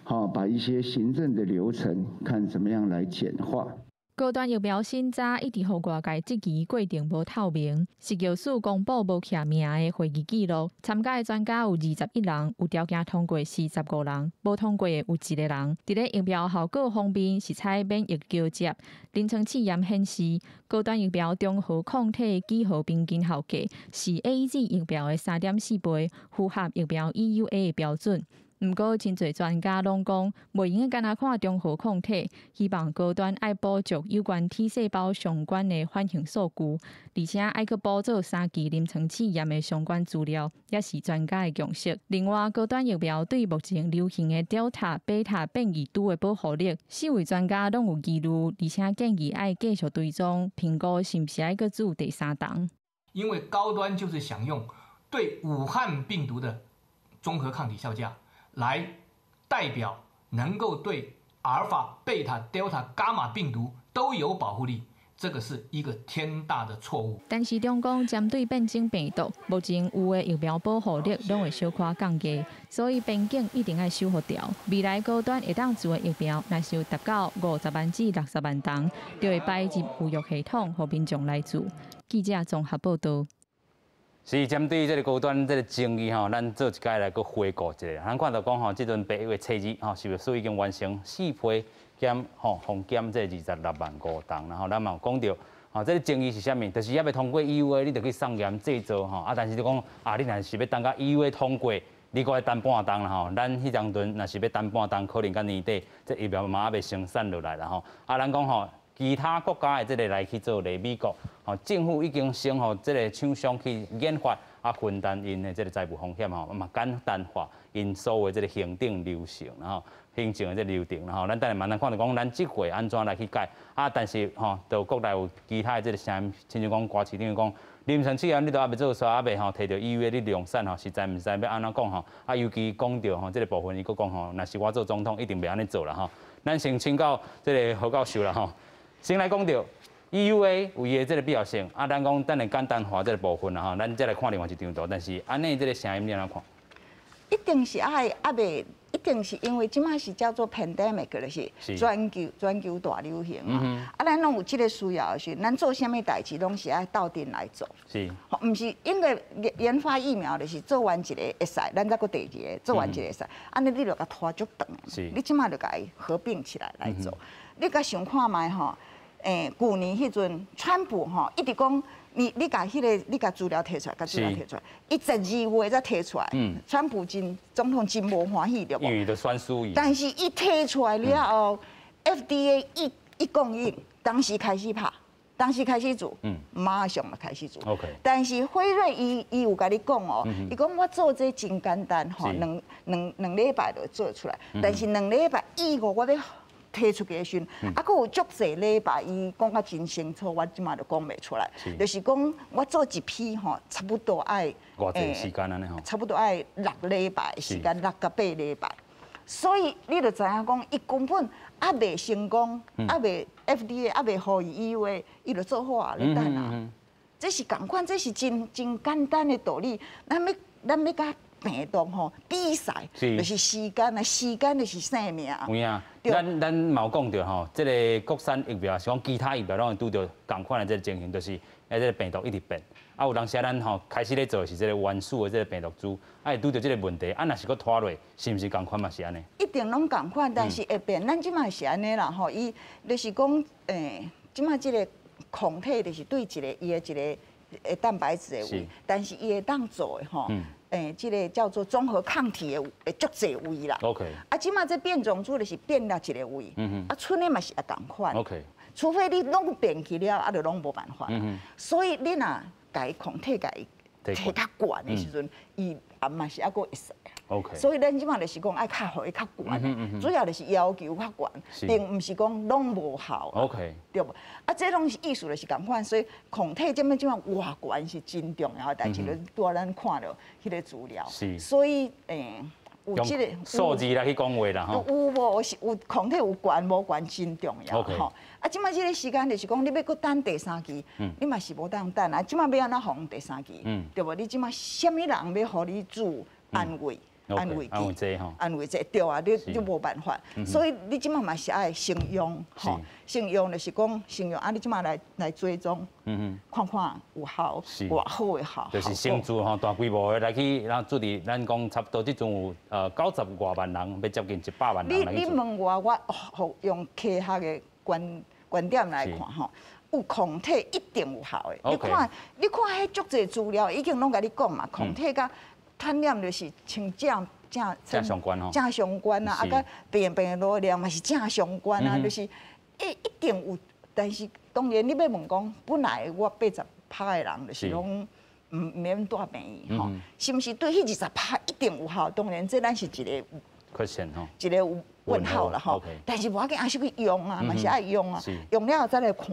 哈，把一些行政的流程看怎麼樣來簡化。高端疫苗審查一直予外界質疑過程無透明，食藥署公布無記名的會議記錄，參加的專家有21人，有條件通過是15人，無通過的有一個人。佇咧疫苗效果方面是採免疫橋接，臨床試驗顯示，高端疫苗中和抗體幾何平均效價是 AZ 疫苗的3.4倍，符合疫苗 EUA 的標準。毋過，真濟專家攏講，袂用得干焦看中和抗體，希望高端愛補足有關 T 細胞相關的反應數據，而且愛閣補做三期臨床試驗的相關資料，也是專家的共識。另外，高端疫苗對目前流行的 Delta、Beta 變異株的保護力，四位專家攏有疑慮，而且建議愛繼續追蹤評估，是毋是愛閣注第三筒。因為高端就是想用對武漢病毒的中和抗體效價來代表能夠對阿爾法、貝塔、德爾塔、伽馬病毒都有保護力，這個是一個天大的錯誤。但是中共針對變種病毒，目前有的疫苗保護力攏會小可降低，所以邊境一定愛守予牢。未來高端會當做的疫苗，若是有達到50萬至60萬筒，就會擺入預約系統，予民眾來注。記者綜合報道。是針對這个高端這个爭議吼，咱做一擺來閣回顧一下。咱看到講吼，這陣8月初2吼，食藥署已經完成四批檢吼封檢這26萬5筒，然後咱嘛有講著吼，這个爭議是啥物？就是猶未通過 EUA，你就去送驗製造吼，啊，但是就講啊，你若是欲等到 EUA 通過，你閣愛等半冬啦吼。咱彼當陣若是欲等半冬，可能到年底這疫苗嘛猶未生產落來啦吼。啊，咱講吼，其他國家的這个來去做例，美國吼政府已經先予這个廠商去研發啊，分擔𪜶的這个財務風險吼，嘛簡單化𪜶所有這个行政流程，然後行政的這个流程，然後咱等下慢慢看著講，咱這回按怎來去改啊？但是吼，就國內有其他的這个聲音，親像講歌市長講，臨床試驗你都猶未做煞，猶未吼提著 EUA 你量產吼，實在毋知欲按怎講吼。啊，尤其講著吼這个部分，伊閣講吼，若是我做總統，一定袂按呢做啦吼。咱先請教這个何教授啦吼。先來講著 EUA 有伊的這个必要性，啊，咱講等下簡單化這个部分啦吼，咱再來看另外一張圖。但是按呢這个聲音你按怎看？一定是愛猶未，一定是因為這馬是叫做 pandemic，就是全球大流行嘛。啊，咱攏有這个需要的時，咱做啥物代誌攏是愛鬥陣來做。毋是因為研發疫苗，就是做完一個會使，咱再閣第二個做完一個會使，按呢你就共拖足長的。你這馬就共伊合併起來來做。你共想看覓吼？舊年彼陣，川普吼一直講，你共彼个，你共資料提出來，共資料提出來，伊12月才提出來。川普真總統真無歡喜對無？因為就選輸伊。但是伊提出來了後，FDA 一供應，當時開始拍，當時開始做，馬上就開始做。 但是輝瑞伊有共你講哦，伊講我做這真簡單吼，兩禮拜就做出來，但是兩禮拜以後我欲提出去的時陣，啊，閣有足濟禮拜，伊講甲真清楚，我這馬就講袂出來。就是講我做一批吼，差不多愛偌濟時間按呢吼？差不多愛6禮拜時間，6到8禮拜。所以你就知影講，伊根本猶未成功，猶未 FDA，猶未予伊 EUA，伊就做好啊，咧等啊。這是仝款，這是真真簡單的道理。咱欲共。病毒吼比賽，就是時間啊，時間就是生命。有影，咱嘛有講著吼，這个國產疫苗是講其他疫苗攏會拄著仝款的這个情形，就是這个病毒一直變。啊，有當時咱吼開始咧做的是這个原始的這个病毒株，啊會拄著這个問題，啊若是閣拖落，是毋是仝款嘛是按呢？一定攏仝款，但是會變。咱這擺是按呢啦吼，伊就是講，這擺這个抗體就是對一个伊的一个蛋白質的位，但是伊會當做的吼，這个叫做綜合抗體的會足濟位啦。 啊，這擺這變種株就是變了一个位，啊，賰的嘛是會仝款。 除非你攏變去了，啊，就攏無辦法。所以你若共伊抗體共伊提較懸的時陣，伊也嘛是猶閣會使。 所以咱這擺就是講愛較予伊較懸，主要就是要求較懸，並毋是講攏無效。 對無？啊，這攏是意思就是仝款，所以抗體這物這擺偌懸是真重要的代誌，就拄仔咱看著彼个資料。所以有這个數字來去講話啦，吼。有無是有抗體有懸無懸真重要吼。啊，這擺這个時間就是講，你欲閣等第三期，你嘛是無當等啊。這擺欲按怎予第三期，對無？你這擺啥物人欲予你注安慰？安慰劑，安慰劑對啊，你無辦法，所以你這擺嘛是愛先用吼，先用就是講先用啊，你這擺來追蹤，看看有效，偌好的效。就是先做吼大規模的來去，然後注佇咱講差不多這陣有九十外萬人，欲接近100萬人。你問我，我用科學的觀點來看吼，有抗體一定有效的。你看，彼足濟資料已經攏共你講嘛，抗體佮傳染就是像正正正相關吼，正相關啊，啊，佮病毒量嘛是正相關啊，就是一定有，但是當然你欲問講，本來我80%的人就是攏毋免蹛病院吼，是毋是對彼20%一定有效？當然這咱是一个 question 吼，一个有問號啦吼，但是無要緊，還是去用啊，嘛是愛用啊，用了後再來看，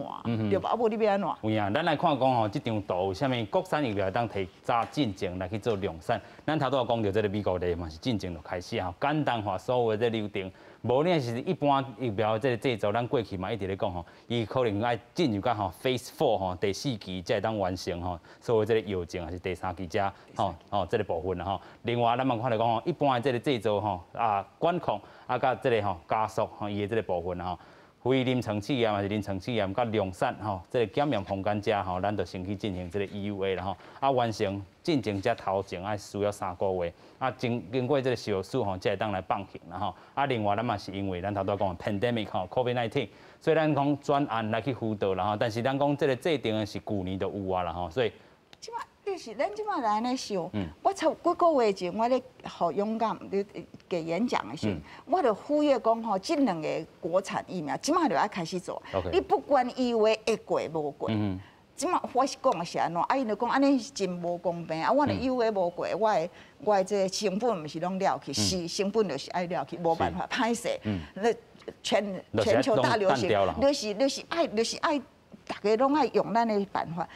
對無？啊無你欲按怎？有影，咱來看講吼，這張圖有啥物國產疫苗會當提早進前來去做量產。咱頭拄仔講著這个美國的嘛是進前就開始吼，簡單化所有的這流程。無你是一般疫苗這个製造，咱過去嘛一直咧講吼，伊可能愛進入到吼 Phase Four 吼第四期才會當完成吼，所有這个藥證還是第三期才吼吼這个部分啦吼。另外，咱嘛看著講吼，一般的這个製造吼啊管控啊佮這个吼加速吼伊的這个部分吼，非臨床試驗還是臨床試驗佮量產吼，這个檢驗風險者吼，咱就先去進行這个 EUA 啦吼，啊完成進前才頭前愛需要3個月，啊經過這个小數吼，才會當來放行啦吼。啊另外咱嘛是因為咱頭拄仔講 pandemic 吼 COVID-19，所以咱講專案來去輔導啦吼，但是咱講這个制定的是舊年就有啊啦吼，所以。就是咱這擺來按呢想，我差幾個月前我咧予勇敢咧給演講的時陣，我就呼籲講吼，這兩個國產疫苗，這擺就愛開始做。你不管 EUA 會過無過，這擺我是講的是按怎，啊𪜶就講按呢是真無公平，啊我若 EUA 無過，我的這個成本毋是攏了去，是成本就是愛了去，無辦法，歹勢。那全球大流行，就是愛，逐家攏愛用咱的辦法。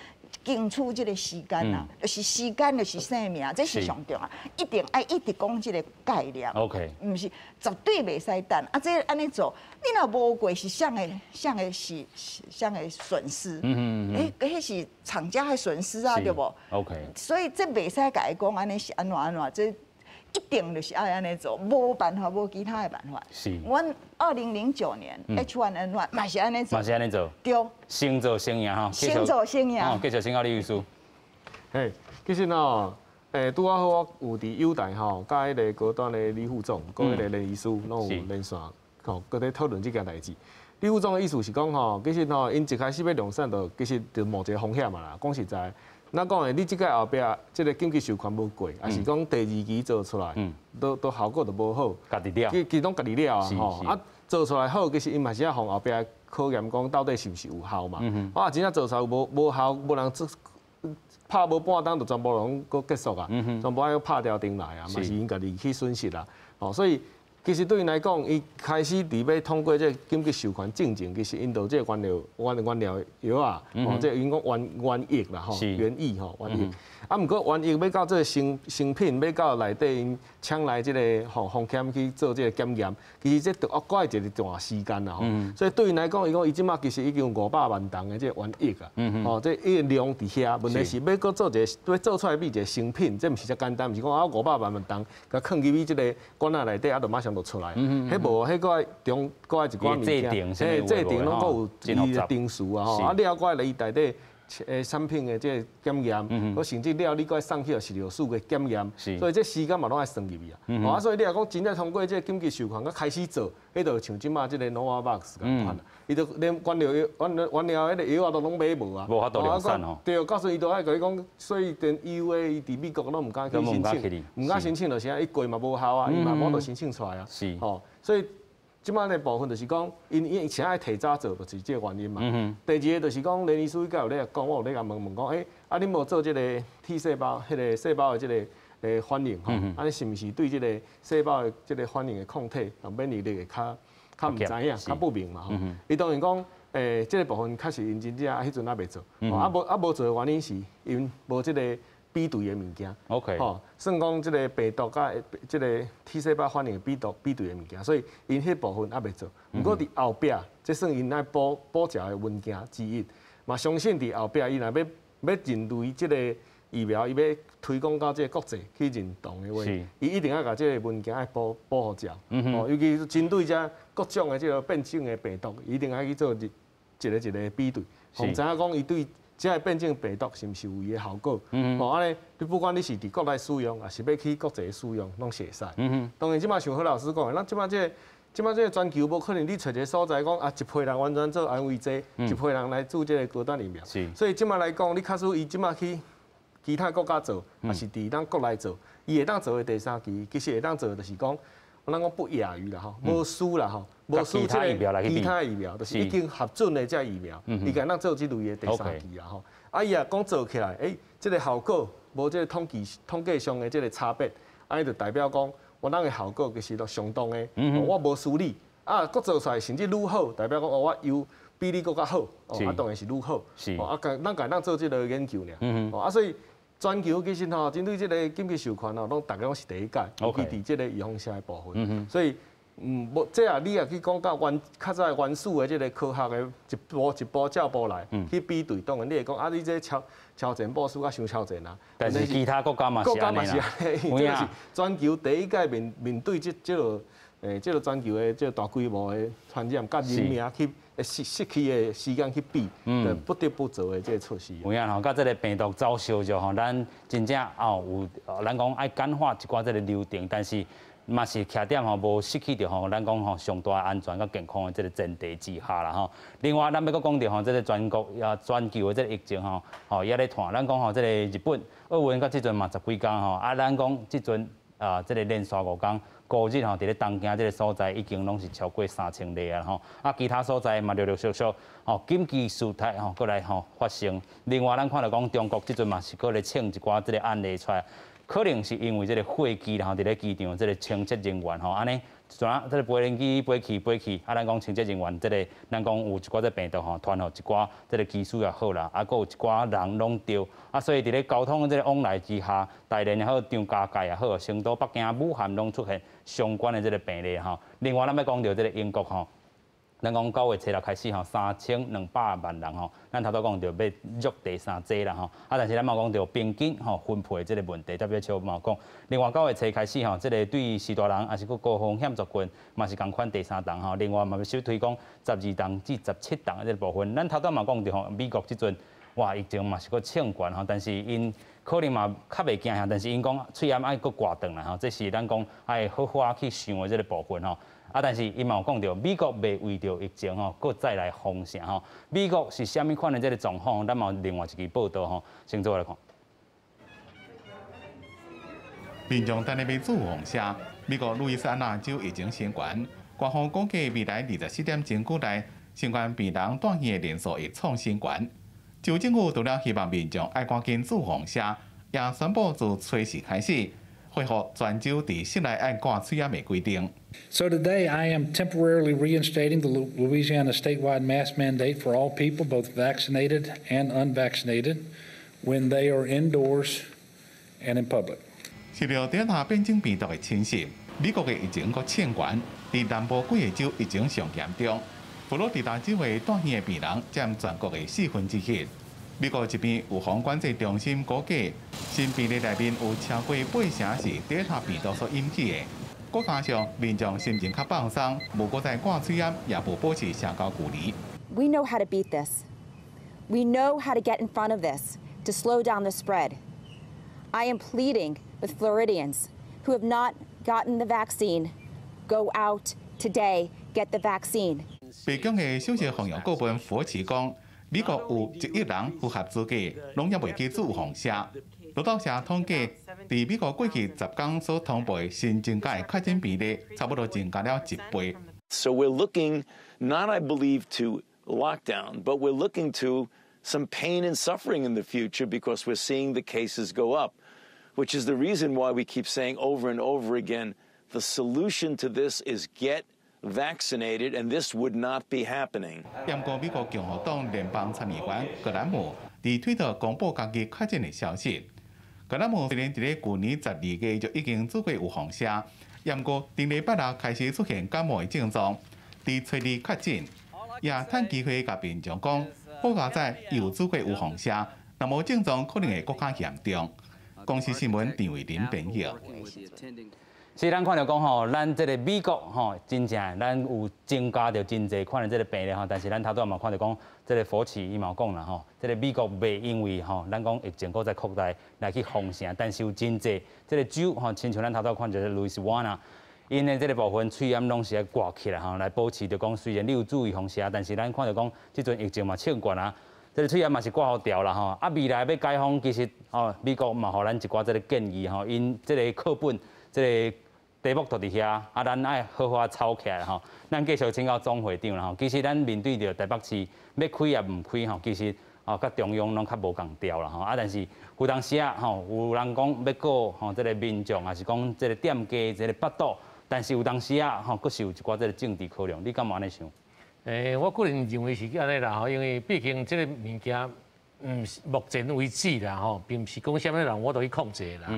爭取這个時間啊，就是時間就是生命，這是上重要，一定愛一直講這个概念。 毋是絕對袂使等。啊，這按呢做，你若無過是啥个啥个是啥个損失？彼是廠家的損失啊，對無？所以這袂使共伊講按呢是按怎按怎，這一定就是愛按呢做，無辦法，無其他的辦法。阮2009年 H1N1 嘛是按呢做。嘛是按呢做。對。先做先贏吼。先做先贏。繼續請教李醫師。嘿，其實哦，拄仔好我有佇友台吼，佮彼个高端的李副總，佮彼个連醫師攏有連線，吼，閣咧討論這件代誌。李副總的意思是講吼，其實吼，𪜶一開始欲量產，就其實就冒一个風險嘛啦。講實在，咱講的，你這個後壁這个緊急授權無過，抑是講第二期做出來，都效果都無好，家己了，其實攏家己了啊，吼啊做出來好，其實𪜶嘛是愛予後壁考驗講到底是毋是有效嘛。啊，真正做出來無效，無人做，拍無半冬就全部攏閣結束啊，全部愛拍掉重來啊，嘛是𪜶家己去損失啦。吼，所以其實對𪜶來講，伊開始佇欲通過這個緊急授權進前，其實𪜶就這個原料藥啊，哦，這𪜶講原液啦，吼，原液吼，原液。啊，毋過原液欲到這個成品，欲到內底𪜶請來這個吼風險去做這個檢驗，其實這著閣愛一個段時間啦，吼。所以對𪜶來講，伊講伊這馬其實已經有500萬筒的這個原液啊，吼，這伊個量佇遐，問題是欲閣做一個，欲做出來變一個成品，這毋是遮簡單，毋是講啊500萬筒，共囥入去這個罐仔內底，啊，就馬上就出來。彼無，彼閣愛中閣愛一寡物件，嘿，製程攏閣有伊的程序啊，吼，啊了閣愛來伊內底產品的這個檢驗，閣甚至了你閣愛送去食藥署的檢驗，所以這時間嘛攏愛算入去啊。啊，所以你若講真正通過這個緊急授權，閣開始做，彼就像這馬這個 Novavax 仝款啊，伊就連原料藥、原料彼個藥仔都攏買無啊，無法度量產吼。對，到時伊都愛共你講，所以連 EUA 伊佇美國攏毋敢去申請，毋敢申請就是啥，伊過嘛無效啊，伊嘛無法度申請出來啊。吼，所以。這擺的部分就是講，𪜶以前愛提早做，就是這個原因嘛。第二个就是講，連醫師伊有咧講，我有咧共問問講，欸，啊，恁無做這個 T 細胞、彼個細胞的這個反應吼？啊，你是毋是對這個細胞的這個反應的抗體，免疫力會較毋知影、較不明嘛？吼。伊當然講，這個部分確實𪜶真正彼陣猶未做，啊無啊無做的原因是𪜶無這個比對的物件。 吼，算講這個病毒佮這個 T 細胞反應比對的物件，所以𪜶彼部分猶未做。毋過佇後壁，這算𪜶愛補齊的文件之一。嘛，相信佇後壁，伊若欲認為這個疫苗，伊欲推廣到這個國際去認同的話，伊一定愛共這個文件愛補予齊。哦，尤其是針對這各種的這個變種的病毒，一定愛去做一個一個比對，予知影講伊對這个變種病毒是毋是有伊的效果？哦，按呢，你不管你是佇國內使用，抑是欲去國際使用，攏是會使。當然，這馬像何老師講的，咱這馬這個全球無可能你揣一个所在講啊，一批人完全做安慰劑，一批人來注這個高端疫苗。所以這馬來講，你假使伊這馬去其他國家做，抑是佇咱國內做，伊會當做的第三期，其實會當做的就是講，咱講不亞於啦吼，無輸啦吼，無輸這个其他疫苗，就是已經核准的這疫苗，伊會當做這類的第三期啦吼。啊，伊若講做起來，欸，這个效果無這個統計上的這個差別，按呢就代表講，我咱的效果其實都相當的，我無輸你，啊，閣做出來甚至愈好，代表講哦，我有比你閣較好，哦，啊，當然是愈好，哦，啊，咱家咱做這个研究爾，哦，啊，所以。全球其實吼，針對這個緊急授權吼，攏逐家攏是第一屆，尤其佇這個預防射的部分，所以，無這啊，你若去講到原較早原始的這個科學的一步一步照步來去比對，當然你會講啊，你這超前部署啊，傷超前啊。但是其他國家嘛是國家嘛是按呢，這是全球第一屆面對這個全球的這個大規模的傳染，佮人命去失去的時間去比，不得不做的這個措施。有影吼，佮這个病毒走相著吼，咱真正哦有，咱講愛簡化一寡這个流程，但是嘛是徛點吼，無失去著吼，咱講吼上大安全佮健康的這个前提之下啦吼。另外，咱欲閣講著吼，這个全國啊全球的這个疫情吼，吼也咧拖。咱講吼，這个日本奧運到這陣嘛十幾工吼，啊，咱講這陣啊，這个連續5工。五日吼，佇咧東京這个所在已經攏是超過3000例啊吼，啊其他所在嘛陸陸續續吼緊急事態吼閣來吼發生。另外，咱看著講中國這陣嘛是閣咧衝一寡這个案例出來，可能是因為這个貨機然後佇咧機場這个清潔人員吼，按呢，怎這个飛機飛去飛去，啊，咱講清潔人員這个，咱講有一寡這病毒吼，傳予一寡這个機師也好啦，啊，閣有一寡人攏著，啊，所以佇咧交通這个往來之下，大連也好，張家界也好，成都、北京、武漢攏出現相關的這个病例吼。另外，咱欲講著這个英國吼。咱講9月初6開始吼，3200萬人吼，咱頭拄講著欲落第三劑啦吼，啊，但是咱嘛講著平均吼分配的這个問題，特別像嘛講，另外9月初開始吼，這个對序大人抑是閣高風險族群，嘛是仝款第三筒吼，另外嘛欲小推廣12筒至17筒的這个部分，咱頭拄嘛講著吼，美國這陣哇疫情嘛是閣衝懸吼，但是𪜶可能嘛較袂驚嚇，但是𪜶講喙罨愛閣掛斷啦吼，這是咱講愛好好去想的這个部分吼。啊，但是伊嘛有講著，美國袂為著疫情吼，閣再來封城吼。美國是啥物款的這个狀況？咱嘛有另外一支報道吼，先做來看。民眾等咧欲注放射，美國路易斯安那州疫情升懸，官方估計未來24點鐘內，新冠病人住院的人數會創新懸。州政府除了希望民眾愛趕緊注放射，也宣布自初四開始，恢復全州佇室內愛掛喙罨的規定。 So today I am temporarily reinstating the Louisiana statewide mask mandate for all people, both vaccinated and unvaccinated, when they are indoors and in public. 受著 Delta 變種病毒的侵襲，美國的疫情閣衝懸，佇南部幾个州疫情上嚴重。佛羅里達州的住院的病人佔全國的1/4。美國疾病預防管制中心估計，新病例內面有超過八成是 Delta 病毒所引起的。閣加上民眾心情較放鬆，無閣再掛喙罨，也無保持社交距離。 We know how to beat this. We know how to get in front of this to slow down the spread. I am pleading with Floridians who have not gotten the vaccine, go out today, get the vaccine. 白宮的首席防疫顧問佛奇講，美國有1億人符合資格，攏猶未去注預防射。路透社統計，佇美國過去10天所通報的新增加的確診病例，差不多增加了一倍。 So we're looking not, I believe, to lockdown, but we're looking to some pain and suffering in the future because we're seeing the cases go up, which is the reason why we keep saying over and over again, the solution to this is get vaccinated, and this would not be happening. 毋過美國共和黨聯邦參議員格蘭姆佇推特公布家己確診的消息。格蘭姆雖然佇咧舊年12月就已經注過預防射，毋過頂禮拜六開始出現感冒的症狀，佇初二確診，也趁機會共民眾講，好佳哉有注過預防射，若無症狀可能會閣較嚴重。公視新聞陳慧琳編譯。是咱看著講吼，咱這个美國吼，真正咱有增加著真濟款的這个病例吼，但是咱頭拄仔嘛看著講，這个佛奇伊嘛有講啦吼，這个美國袂因為吼，咱講疫情閣再擴大來去封城，但是有真濟這个州吼，親像咱頭拄仔看著路易斯安那，𪜶的這个部分喙罨攏是愛掛起來吼，來保持著講，雖然你有注預防射，但是咱看著講，這陣疫情嘛衝懸啊。這个喙罨嘛是掛予牢啦吼，啊未來欲解封，其實吼美國嘛予咱一寡這个建議吼，𪜶這个課本這个題目就佇遐，啊咱愛好好抄起來吼。咱繼續請教總會長啦吼，其實咱面對著台北市欲開抑毋開吼，其實哦佮中央攏較無仝調啦吼，啊但是有當時啊吼，有人講欲顧吼這个民眾，抑是講這个店家這个腹肚，但是有當時啊吼，閣是有一寡這个政治考量，你敢有按呢想？我個人認為是按呢啦吼，因為畢竟這个物件，目前為止啦吼，並毋是講啥物人我都去控制啦。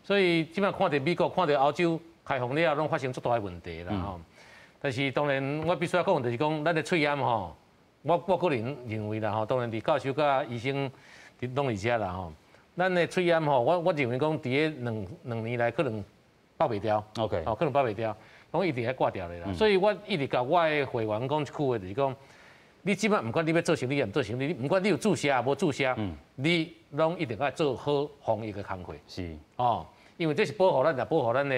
所以這擺看著美國、看著歐洲開放了後，攏發生足大的問題啦吼。但是當然，我必須要講，就是講咱的喙罨吼，我個人認為啦吼，當然佇教授佮醫生佇攏佇遮啦吼。咱的喙罨吼，我認為講佇咧兩年來可能放袂牢。 哦，可能放袂牢。攏一定愛掛牢的啦，所以我一直共我的會員講一句話，就是講，你這擺毋管你欲做生意抑毋做生意，你毋管你有注射抑無注射，你攏一定愛做好防疫的工課。哦，因為這是保護咱，也保護咱的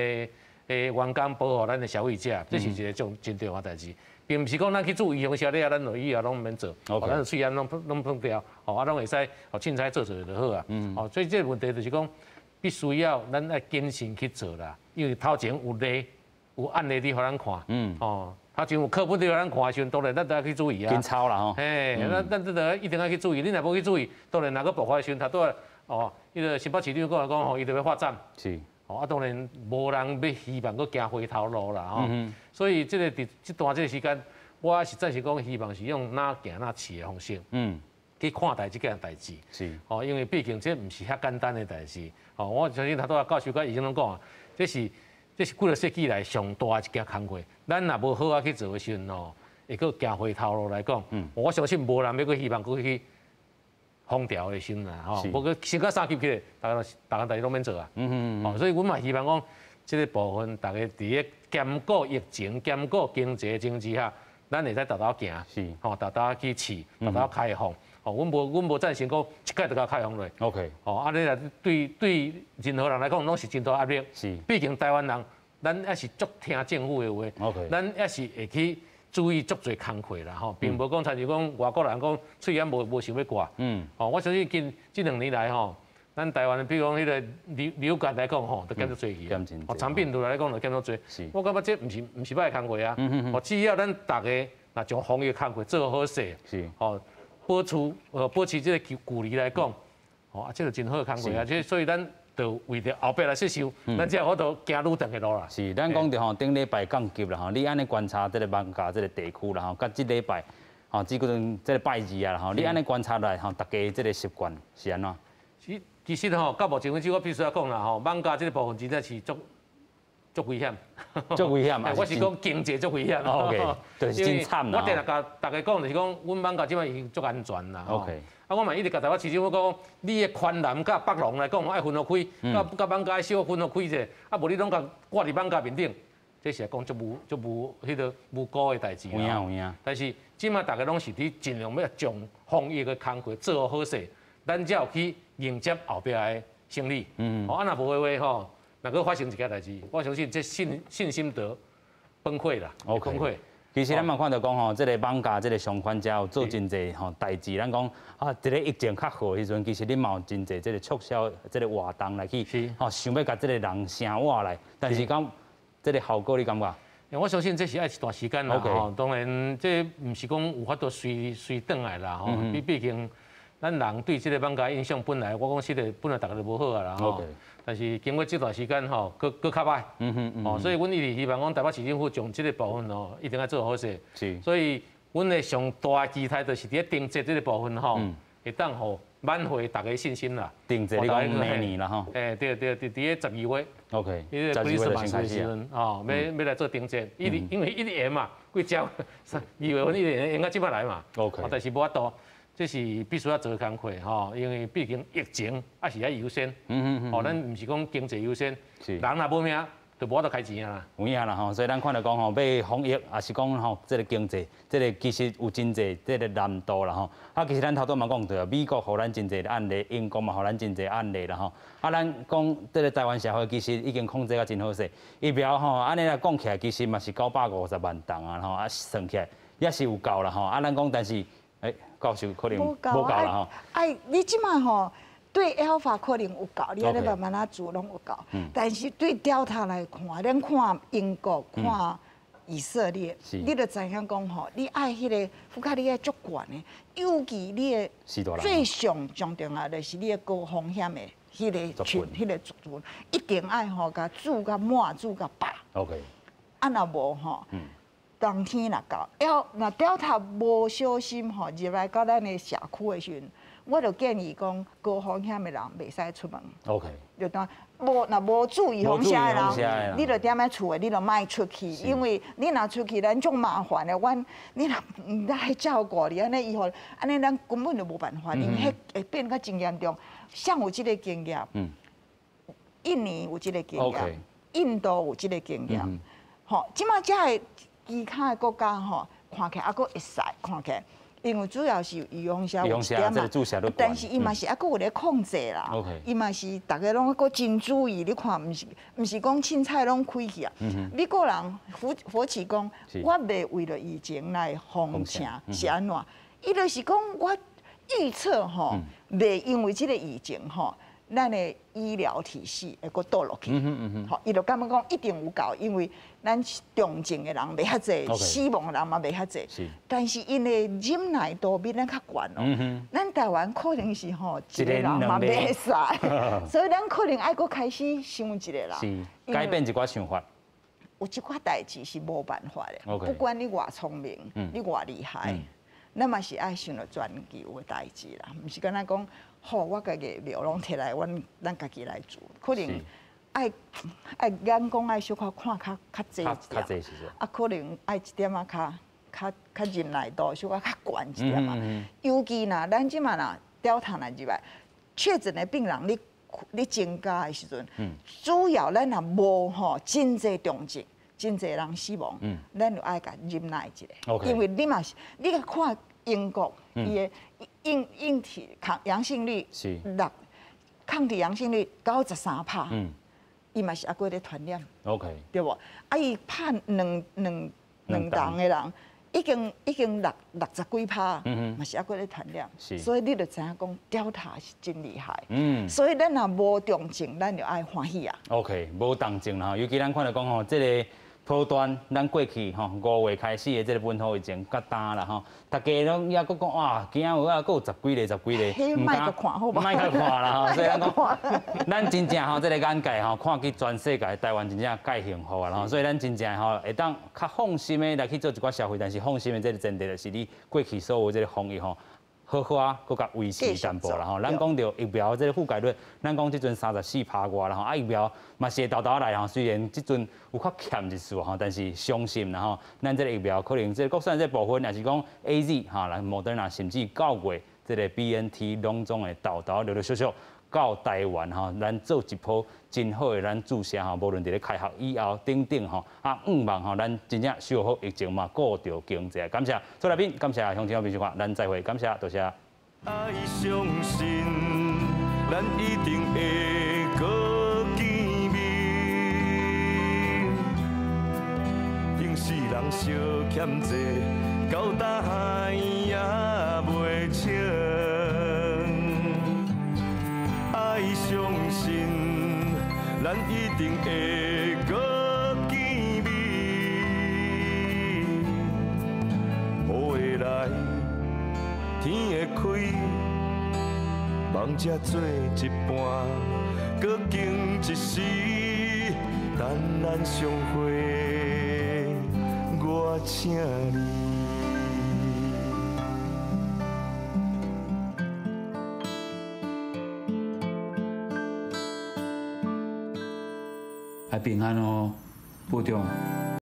員工，保護咱的消費者，這是一个重真重要代誌，並毋是講咱去注預防射了，咱就以後攏毋免做，咱喙罨攏攏放牢，哦，啊攏會使哦凊彩做做就好啊。哦，所以這个問題就是講，必須要咱愛謹慎去做啦，因為頭前有例。有案例佇予咱看，哦，頭前有課本佇予咱看的時陣，當然咱都愛去注意啊。緊抄啦吼。嘿，咱這個一定愛去注意，你若無去注意，當然若閣爆發的時陣，頭拄仔哦，彼个新北市長講來講吼，伊就欲發展。哦，啊，當然無人欲希望閣行回頭路啦吼。所以這个佇這段這个時間，我是暫時講希望是用若行若試的方式，去看待這件代誌。哦，因為畢竟這毋是遐簡單的代誌。哦，我相信頭拄仔教授佮醫生攏講啊，這是幾个世紀來上大一件工課。咱若無好好去做的時陣吼，會閣行回頭路來講，我相信無人欲閣希望閣去封牢的時陣啦，吼，無閣升到三級起來，逐家逐項代誌攏免做啊。哦，所以阮嘛希望講，這个部分逐家佇咧兼顧疫情、兼顧經濟的情勢下，咱會使沓沓行，吼，沓沓去試，沓沓開放。哦，阮無贊成講一概就共開放落。 哦，按呢來對任何人來講，攏是真大壓力。畢竟台灣人，咱猶是足聽政府的話。 咱猶是會去注意足濟工課啦，吼，並無講親像講外國人講喙罨無想欲掛。哦，我相信近這2年來吼，咱台灣，比如講彼个流感來講吼，都減足濟去啊。哦，腸病毒來講就減足濟。我感覺這毋是䆀工課啊。哦，只要咱逐家若將防疫工課做好勢，哦，保持這个距離來講，哦，啊，這個真好的工課啊。這所以咱就為著後壁來設想，咱才有法度行愈長的路啦。是，咱講著吼，頂禮拜降級啦吼，你按呢觀察這個艋舺這個地區啦吼，佮這禮拜吼，這個這個拜二啊吼，你按呢觀察來吼，大家這個習慣是按怎？其實吼，到目前為止，我必須要講啦吼，艋舺這個部分真正是足足危險，足危險。我是講經濟足危險。 OK，就是真慘啦。我定定共大家講，就是講，阮艋舺這擺已經足安全啦。 啊，我嘛一直共台北市政府講，你的寬南佮北龍來講，愛分予開，佮佮艋舺小分予開者，啊，無你攏共掛佇艋舺面頂，這是來講足無足無彼個無辜的代誌。有影有影。但是這擺大家攏是佇盡量欲將防疫的工課做好勢，咱才有去迎接後壁的勝利。啊，若無的話吼，若閣發生一件代誌，我相信這信心就崩潰啦，崩潰。其實咱嘛看著講吼，這個艋舺這個商圈遮有做真濟吼代誌。咱講啊，這個疫情較好的時陣，其實恁嘛有真濟這個促銷這個活動來去，吼想欲共這個人聲活來，但是講這個效果你感覺？我相信這是愛一段時間啦，吼。當然，這毋是講有法度隨隨轉來啦，吼。畢竟咱人對這個艋舺印象本來，我講實在本來大家都無好啊啦，吼。但是經過這段時間吼，閣閣較歹，哦，所以阮一直希望講台北市政府將這個部分吼，一定愛做好勢。所以，阮的上大的期待就是佇咧燈節這個部分吼，會當予挽回大家信心啦。燈節你講明年啦吼。欸，對對，佇咧12月。 OK。十二月就先開始啊。哦，欲來做燈節，一直因為一直延嘛，幾隻2月份一直延延到這擺來嘛。 但是無法度。這是必須要做工課吼，因為畢竟疫情還是愛優先。哦，咱毋是講經濟優先，人若無命，就無法度開錢啊啦。有影啦吼，所以咱看著講吼，欲防疫，抑是講吼，這個經濟，這個其實有真濟這個難度啦吼。啊，其實咱頭拄嘛講著，美國予咱真濟案例，英國嘛予咱真濟案例啦吼。啊，咱講這個台灣社會其實已經控制甲真好勢，疫苗吼，按呢來講起來，其實嘛是950萬筒啊吼，啊算起來也是有夠啦吼。啊，咱講但是，欸，教授可能無夠啦吼。哎，你這擺吼對 Alpha 可能有夠，你按呢慢慢仔做攏有夠。但是對 Delta 來看，咱看英國、看以色列，你就知影講吼，你愛彼個負荷你愛足懸的，尤其你的最上上重要的是你的高風險的彼個群、彼個族群，一定愛吼共注共滿、注共飽。 啊，若無吼，當天若到，要若 Delta 無小心吼入來到咱的社區的時陣，我就建議講高風險的人袂使出門。 就當無若無注預防射的人，你就踮佇厝的，你就莫出去，因為你若出去，咱足麻煩的。阮你若毋來照顧你，按呢醫護，按呢咱根本就無辦法，因為彼會變甲真嚴重。誰有這個經驗？印尼有這個經驗，印度有這個經驗。吼，這擺遮的其他的國家吼，看起來猶閣會使，看起來。因為主要是預防射有一點嘛，但是伊嘛是猶閣有咧控制啦。伊嘛是逐家攏閣真注意，你看，毋是講凊彩攏開去啊。美國人佛奇講，我袂為著疫情來封城，是按怎？伊就是講我預測吼，袂因為這個疫情吼，咱的醫療體系會閣倒落去。吼，伊就感覺講一定有夠，因為咱重症的人袂遐濟，死亡的人嘛袂遐濟。但是𪜶的忍耐度比咱較懸哦。咱台灣可能是吼一個人嘛袂使，所以咱可能愛閣開始想一個啦。是，改變一寡想法。有一寡代誌是無辦法的，不管你偌聰明，你偌厲害，咱嘛是愛想著全球的代誌啦，毋是干焦講。好，我家己疫苗攏提來，阮咱家己來做，可能愛愛眼光愛小可看較較濟一點，啊，可能愛一點仔較較較忍耐度小可較懸一點仔。尤其若咱這馬若 Delta 若入來，確診的病人咧咧增加的時陣，主要咱若無吼真濟重症，真濟人死亡，咱就愛共忍耐一下，因為你嘛是你看英國伊的陰體抗陽性率六抗體陽性率93%，伊嘛是猶閣咧傳染。 對無？啊，伊拍兩劑的人，已經60幾趴，嘛是猶閣咧傳染。所以你就知影講，Delta 是真厲害。所以咱若無重症，咱就愛歡喜啊。 OK，無重症啦，尤其咱看著講吼，這個。波段，咱过去吼5月开始的这个本土疫情，甲今啦吼，大家拢犹阁讲哇，惊有啊，阁有十几例、十几例，毋敢看好无？莫阁看啦吼，所以咱讲，咱真正吼这个眼界吼，看去全世界，台湾真正盖幸福啊吼，所以咱真正吼会当较放心的来去做一寡消费，但是放心的这个前提就是你过去所有这个防疫吼。好好啊，阁共维持淡薄啦吼。咱讲著疫苗这个覆盖率，咱讲这阵34%外啦吼。啊，疫苗嘛是会沓沓来吼。虽然这阵有较欠一丝吼，但是相信啦吼，咱这个疫苗可能这个国产这部分，也是讲 AZ 哈，来莫德纳，甚至9月这个 BNT 拢总会沓沓陆陆续续到台湾吼，咱做一波真好的咱注射吼，无论伫咧开学以后等等吼，啊，向望吼，咱真正守好疫情嘛，顾著经济。感谢做来宾，感谢乡亲朋友，咱再会，感谢，多谢。爱相信，咱一定会阁见面。顶世人相欠债，到大海也袂清。爱相信，咱一定会阁见面。雨会来，天会开，梦才做一半，阁经一时，等咱相会，我请你。爱平安哦，保重。